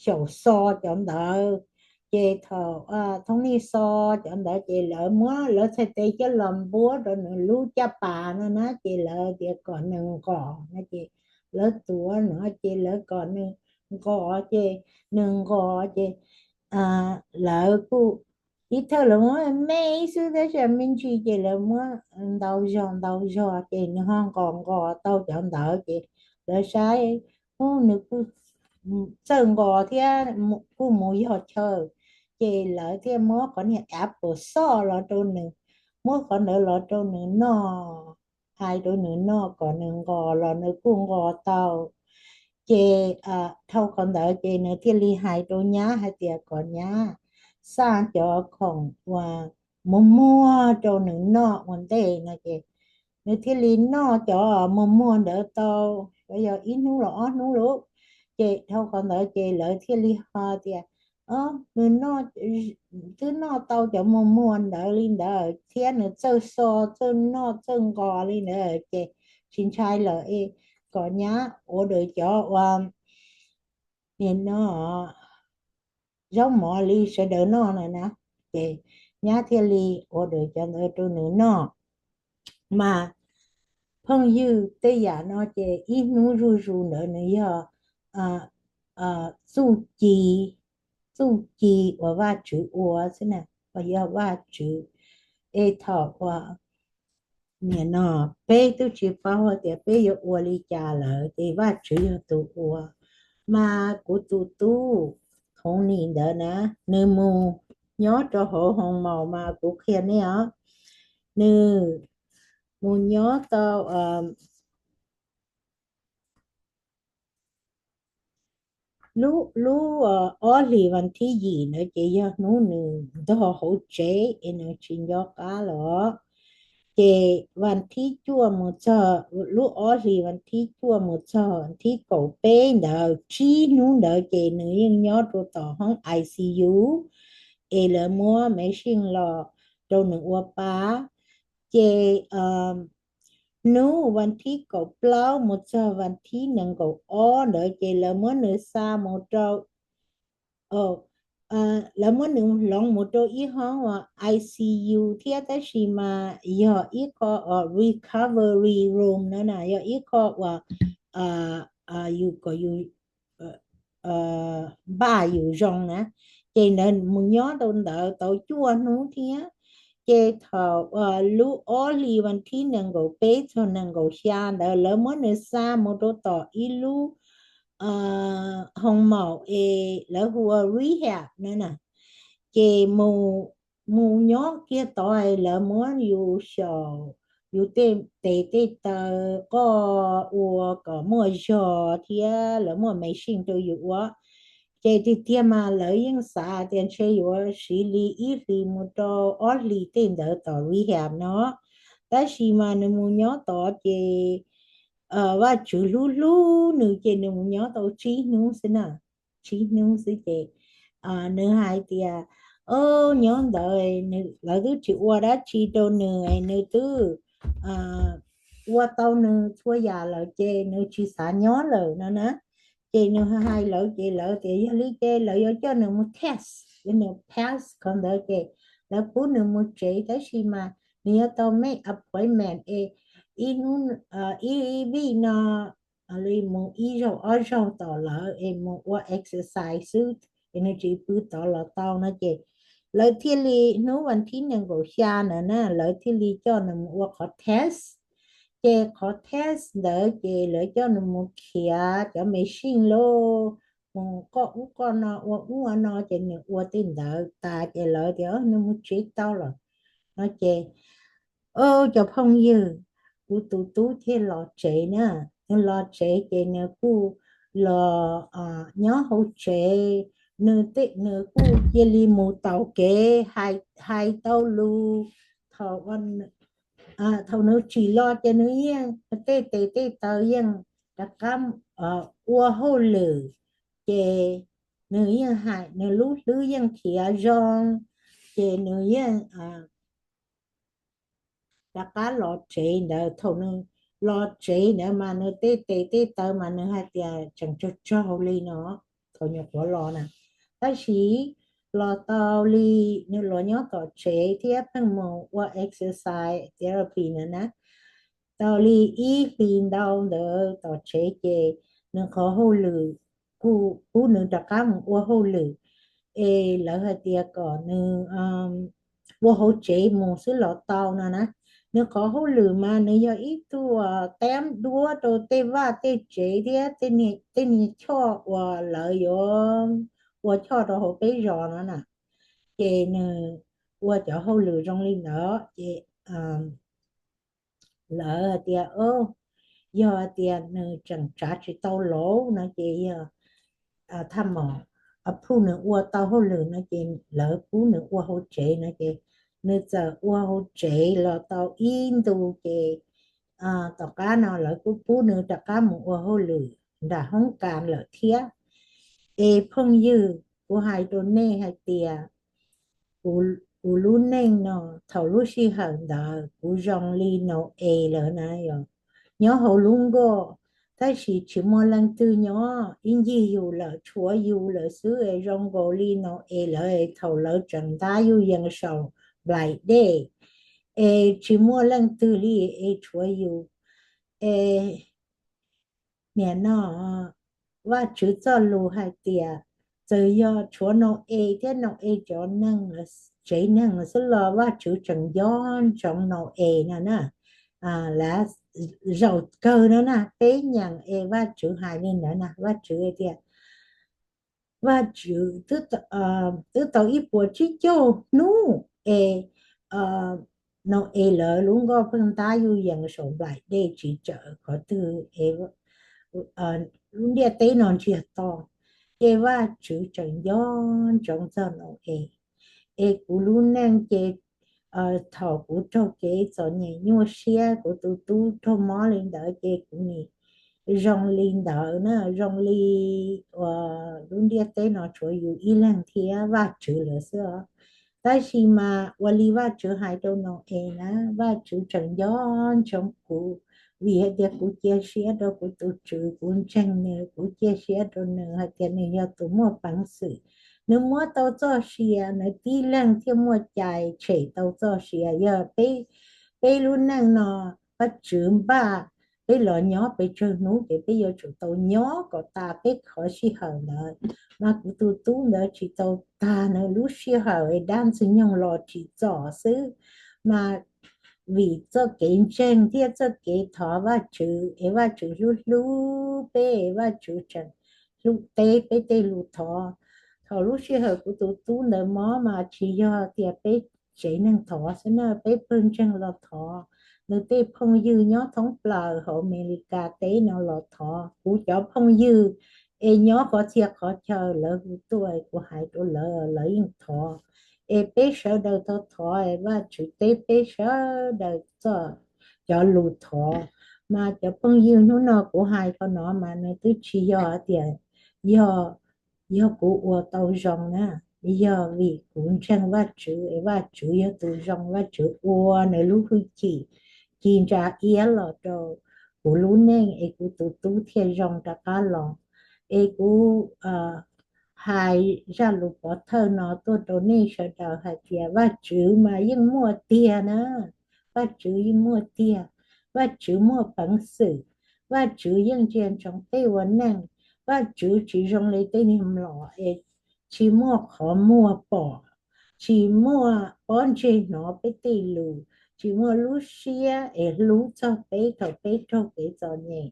xyaum xo cov ntawd. Ces thaum Thoob Nij xo cov ntawd ces lawv muab lawv txhais tes coj los npuab rau nws lub caj pas no na ces lawv tias kom nws nqos no ces lawv tuav no ces lawv kom nws nqos ces nws nqos ces lawv kuj Ib thawj lawv muab me xwb tab sis me ntsis ces lawv muab ntau zog ntau zog ces nws ho nqos nqos tau cov ntawd ces lawv saib, ub, nws kuj txawj nqos thiab kuj mus yog chaw, ces lawv thiaj muab qhov niag apple xoj los rau nws, muab qhov ntawd los rau nws noj, hais rau nws noj kom nws nqos los nws kuj nqos tau. Ces dhau qhov ntawd ces nws thiaj li hais rau nyab hais tias kom nyab xa cov khoom uas muag muag rau nws noj ua ntej no ces nws thiaj li noj cov muag muag ntawd tau, yog ib hnub los ob hnub lauj. Ces dhau qhov ntawd ces lawv thiaj li ho tias, o, nws twb noj tau cov muag muag ntawd li ntawd thiab nws txawj xo, txawj noj, txawj nqos li ntawd ces tsis ntshai lawm es kom nyab order cov uas nim no zaub mov li sawv daws noj no na. Ces nyab thiaj li order cov ntawd rau nws noj. Mas phooj ywg, tej yam no ces ib hnub zuj zus ntawd nws yog txuj ci, txuj ci uas Vajtswv ua xwb na, uas yog Vajtswv. Es thaum uas nim no peb twb tsis paub hais tias peb yuav ua li cas lawm ces Vajtswv yog tus ua. Mas kuv tus tub Hong Ni ntawd na, nws mus nyob rau hauv hoo maus mas kuv qhia nej os, nws mus nyob tau lub, lub ob hlis vas thib yim ntawd ces yog hnub nws ntog hauv tsev es nws tsis nco qab los. Ces vas thib cuaj mus txog, lub ob hlis vas thib cuaj mus txog vas thib kaum peb ntawd, tsib hnub ntawd ces nws yeej nyob rau tom hoob I C U es lawv muab machine los rau nws ua pa. Ces hnub vas thib kaum plaub mus txog vas thib nees nkaum ob ntawd ces lawv muab nws xa mus rau, lawv muab nws hloov mus rau ib hoob uas I C U thiab tab sis mas yog ib qho uas recovery room no na, yog ib qho uas yus kom yus npaj yus zoo na. Ces ntawd mus nyob rau ntawd tau cuaj hnub thiab. Ces thaum lub ob hlis vas thib nees nkaum peb txog nees nkaum xya ntawd lawv muab nws xa mus rau tom ib lub hoo maum es lawv hu ua rehab no na. Ces mus nyob kiag tod lawv muab yus xyaum, yus tej tes tej taw qoj ua kom muaj zog thiab lawv muaj machine rau yus ua. Ces tiag tiag mas lawv yeej xav tias ntshe yuav siv li ib hlis mus rau ob hlis tej ntawd tom rehab no, tab sis mas nws mus nyob tod ces Vajtswv hlub hlub nws ces nws mus nyob tau tsib hnub xwb na, tsib hnub xwb ces nws hais tias, o, nyob ntawd lawv twb tsis ua dab tsi rau nws, nws twb ua tau nws txhua yam lawm ces nws tsis xav nyob lawm no na. Ces nws hais lawv ces lawv tias yog li ces lawv yuav coj nws mus test, yog nws pass qhov ntawd ces lawv pub nws mus tsev, tab sis mas nws yuav tau make appointment es ib hnub, ib vij no li mus ib zaug ob zaug tom lawv es mus ua exercise xwb, es nws tsis pw tod los tau no ces lawv thiaj li, hnub vas thib nees nkaum xya ntawd na lawv thiaj li coj nws mus ua qhov test. Ces qhov test ntawd ces lawv coj nws mus khiav cov machine lauj, mus qoj ub qoj no ua ub ua no ces nws ua tej ntawd tas ces lawv tias nws mus tsev tau lawm no ces, o, cov phooj ywg, kuv tus tub thiaj los tsev na. Nws los tsev ces nws kuj los nyob hauv tsev, nws tej, nws kuj cia li mus taus kev, hais tau lus. Thaum, thaum nws tsim los ces nws yeej tej tes tej taw yeej rov qab ua hauj lwm, ces nws yeej hais nws lub hlwb yeej khiav zoo, ces nws yeej rov qab los tsev ntawd. Thaum nws los tsev ntawd mas nws tej tes tej taw mas nws hais tias tseem tsaug tsaug li no thaum nyuam qhuav los na. Tab sis los tau li, nws los nyob tom tsev thiab pheej mus ua exercise therapy na na, tau li ib hlis ntau ntawd tom tsev ces nws qhov hauj lwm kuj pub nws rov qab mus ua hauj lwm. es lawv hais tias kom nws ua hauv tsev mus xwb los tau no na. Nws qhov hauj lwm mas nws yog ib tug teeb duab rau tej vaj tej tsev thiab tej niag choj uas lawv yuav ua choj rau hauv peb zos no na. Ces nws ua cov hauj lwm zoo li ntawd ces lawv hais tias, yog tias nws tseem tsav tsis tau lauj no ces yog thaj mos phuj nws ua tau hauj lwm no ces lawv pub nws ua hauv tsev no ces nws txawm ua hauv tsev los tau ib ntus ces tom qab no lawv kuj pub nws rov qab mus ua hauj lwm nram hoob kas lawm thiab. Es phooj ywg, kuv hais rau nej hais tias kuv lub neej no thaum lub sij hawm ntawd kuv zoo li Nau-es lawm na yom, nyob hauv lub nkoj, tab sis tsis muaj leej twg nyob, ib ncig yus lawm tshuav yus lawm xwb es zoo nkaus li Nau-es lawm es thaum lawv tseem ntab yuj yees saum nplaim dej es tsis muaj leej twg li es tshuav yus. Es nim no Vajtswv txoj lus hais tias txawm yog tshuav Nau-es thiab Nau-es cov neeg, tsev neeg xwb los Vajtswv tseem nco ntsoov Nau-es no na. Lav zaum kawg no na, peb nyeem es Vajtswv hais li ntawd na, Vajtswv tias, Vajtswv twb tau ib puas tsib caug hnub es Nau-es lawv lub nkoj pheej ntab yuj yees saum nplaim dej tsis tawm qhov twg, lub ntiaj teb no ntsiag to. Ces Vajtswv tseem nco ntsoov txog Nau-es. Es kuv lub neej ces thaum kuv raug kev txom nyem nyuaj siab, kuv tus tub raug mob li ntawd ces kuv nim zoo li ntawd na, zoo li uas lub ntiaj teb no tshuav yus ib leeg thiab Vajtswv lawm xwb os. Tab sis mas ua li Vajtswv hais rau Nau-es na, Vajtswv tseem nco ntsoov kuv, vim hais tias kuv cia siab rau kuv tus Tswv, kuv ntseeg nws, kuv cia siab rau nws hais tias nws yog tus muaj peev xwm. Nws muab tau txoj sia, nws tib leeg thiaj muaj cai tshem tau txoj sia. Yog peb, peb lub neej no Vajtswv npaj peb los nyob pes tsawg hnub ces peb yuav tsum tau nyob kom tas peb qhov sij hawm ntawd. Mas kuv tus tub ntawd tsis tau tag nws lub sij hawm es dab ntxwg nyoog los tsim txom xwb, mas vim txoj kev ntseeg thiab txoj kev thov Vajtswv es Vajtswv hlub hlub peb, Vajtswv tseem hlub teb peb tej lus thov. Thaum lub sij hawm kuv tus tub ntawd mob mas tsis yog tias peb tsev neeg thov xwb na, peb pawg ntseeg los thov, nws tej phooj ywg nyob thoob plaws hauv Amelikas teb no los thov, kuv cov phooj ywg es nyob qhov txhia qhov chaw lawv hu tuaj kuv hais rau lawv, lawv yeej thov. Es peb sawv daws tau thov es Vajtswv teb peb sawv daws txoj, cov lus thov. Mas cov phooj ywg, hnub no kuv hais qhov no mas nws twb tsis yog tias yog, yog kuv ua tau zoo na, yog vim kuv ntseeg Vajtswv es Vajtswv yog tus zoo, Vajtswv ua nws lub hwj chim ci ntsa iab los rau kuv lub neej es kuv tus tub thiaj zoo rov qab los. Es kuv hais zaj lus pov thawj no tuaj rau nej sawv daws hais tias Vajtswv mas yeej muaj tiag na, Vajtswv yeej muaj tiag, Vajtswv muaj peev xwm, Vajtswv yeej ntsia ntsoov peb ua neej. Vajtswv tsis zoo li tej niag mlom es tsis muaj qhov muag pom, tsis muaj pob ntseg hnov peb tej lus, tsis muaj lub siab es hlub txog peb thaum peb raug kev txom nyem.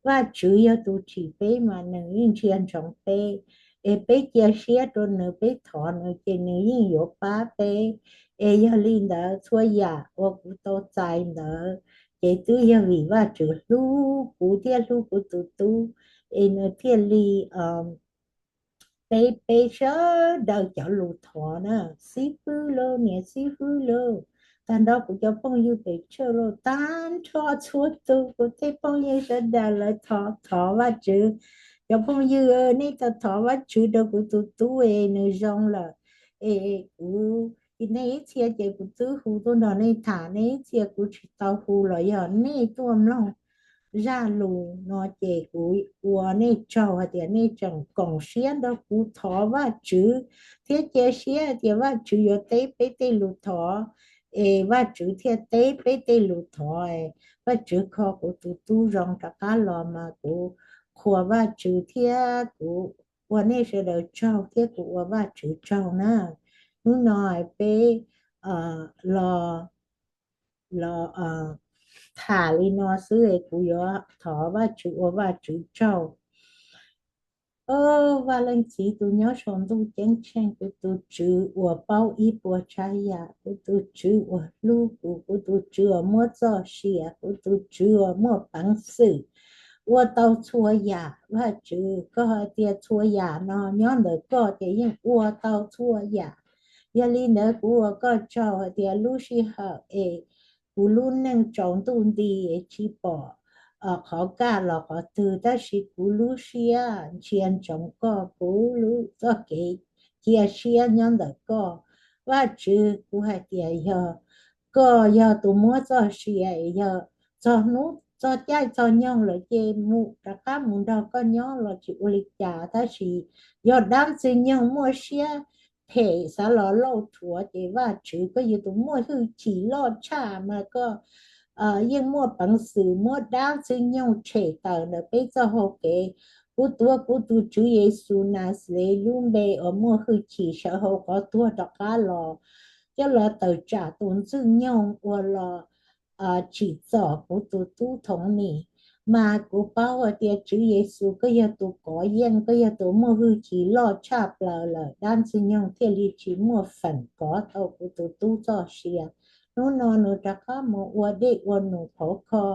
Vajtswv yog tus tsim peb mas nws yeej ntsia ntsoov peb, es peb cia siab rau nws, peb thov nws ces nws yeej yuav pab peb. Es yog li ntawd txhua yam uas kuv tau txais ntawd ces twb yog vim Vajtswv hlub kuv thiab hlub kuv tus tub, es nws thiaj li teb peb sawv daws cov lus thov na. Xib fwb lauj, niam xib fwb lauj, tag nrho kuv cov phooj ywg pem tsawj lauj, tag nrho txhua tus kuv tej phooj ywg sawv daws lawv thov, thov Vajtswv. Cov phooj ywg, nej tau thov Vajtswv rau kuv tus tub es nws zoo lawm. Es kuv, nej ib txhia ces kuv twb hu tuaj nrog nej tham, nej ib txhia kuv tsis tau hu los yog nej tuaj mloog zaj lus no ces kuv ua nej tsaug hais tias nej tseem koom siab nrog kuv thov Vajtswv thiab cia siab hais tias Vajtswv yuav teb peb tej lus thov, es Vajtswv thiaj teb peb tej lus thov. Vajtswv kho kuv tus tub zoo rov qab los mas kuv qhuas Vajtswv thiab kuv ua nej sawv daws tsaug thiab kuv ua Vajtswv tsaug na. Hnub no peb los los tham li no xwb es kuv yuav thov Vajtswv ua Vajtswv tsaug. Vaj Leej Txiv tus nyob saum ntuj ceeb tsheej, kuv tus Tswv uas paub ib puas tsav yam, kuv tus Tswv uas hlub kuv, kuv tus Tswv uas muab txoj sia, kuv tus Tswv uas muaj peev xwm ua tau txhua yam. Vajtswv, koj hais tias txhua yam no nyob ntawm koj ces yeej ua tau txhua yam. Yog li ntawd kuv ua koj tsaug hais tias lub sij hawm es kuv lub neej tsaus ntuj nti es tsis pom qhov kaj los qhov twg, tab sis kuv lub siab ntsia ntsoov koj, kuv lub txoj kev cia siab nyob ntawm koj. Vajtswv, kuv hais tias yog koj yog tus muab txoj sia, yog txog hnub txog caij txog nyoog lawm ces mus rov qab mus nrog koj nyob los tsis ua li cas, tab sis yog dab ntxwg nyoog muaj siab phem xav los lauj rhuav ces Vajtswv koj yog tus muaj hwj chim loj tshaj mas koj yeej muaj peev xwm muab dab ntxwg nyoog tshem tawm ntawm peb txoj hau kev. Kuv tuav kuv tus Tswv Yexus Naxales lub npe uas muaj hwj chim sawv hauv qhov tuag rov qab los, coj los tawm tsam tus ntxwg nyoog uas los tsim txom kuv tus tub Thoom Nis. Mas kuv paub hais tias Tswv Yexus koj yog tus kov yeej, koj yog tus muaj hwj chim loj tshaj plaws lawm, dab ntxwg nyoog thiaj li tsis muaj feem kov tau kuv tus tub txoj sia. Hnub no nws rov qab mus ua dej ua num khov kho,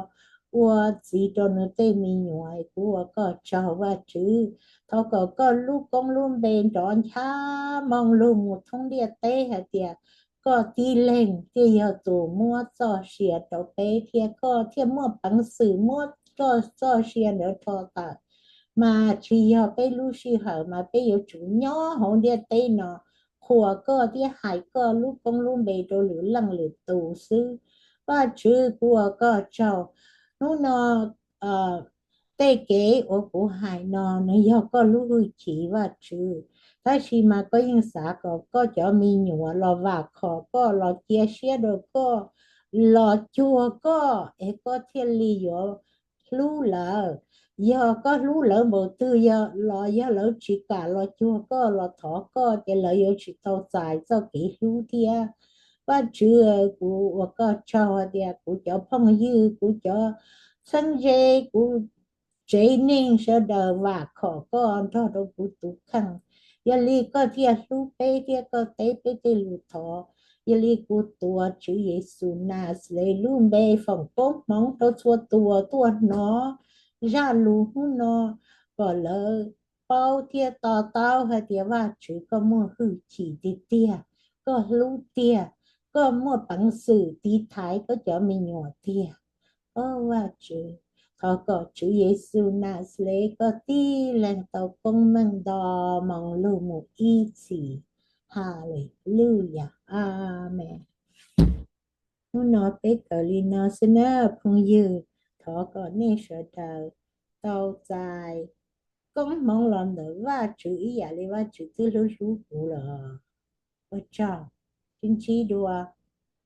ua txiv rau nws tej me nyuam, kuv ua koj tsaug Vajtswv. Thov kom koj lub koob lub npe nrov ncha moo lug mus thoob ntiaj teb hais tias koj tib leeg thiaj yog tus muab txoj sia rau peb thiab koj thiaj muaj peev xwm muab koj txoj sia ntawd rho tawm. Mas tsis yog peb lub sij hawm mas peb yuav tsum nyob hauv ntiaj teb no qhuas koj thiab hais koj lub koob lub npe rau lwm leej lwm tus xwb. Vajtswv, kuv ua koj tsaug. Hnub no tej kev uas kuv hais no nws yog koj lub hwj chim Vajtswv, tab sis mas koj yeej xav kom koj cov me nyuam los vam khom koj, los cia siab rau koj, los cuag koj es koj thiaj li yuav hlub lawv. Yog koj hlub lawv npaum twg los yog lawv tsis kam los cuag koj los thov koj ces lawv yuav tsis tau txais txoj kev hlub thiab. Vajtswv, kuv ua koj tsaug hais tias kuv cov phooj ywg, kuv cov txheeb ze, kuv tsev neeg sawv daws vam khom koj nrog rau kuv tus kheej. Yog li koj thiaj hlub peb thiab koj teb peb tej lus thov. Yog li kuv tuav Tswv Yexus Naxales lub npe foom koob hmoov rau txhua tus uas tuaj hnov zaj lus hnub no, kom lawv paub thiab to taub hais tias Vajtswv koj muaj hwj chim tiag tiag, koj hlub tiag, koj muaj peev xwm tiv thaiv koj cov me nyuam tiag. Au Vajtswv, thov kom Tswv Yexus Naxales koj tib leeg tau koob meej nto moo lug mus ib txhis. Haleluyas, amees. Hnub no peb kawm li no xwb na phooj ywg, thov kom nej sawv daws tau txais koob hmoov los ntawm Vajtswv ib yam li Vajtswv twb hlub hlub kuv lawm. Ua tsaug, sib ntsib dua.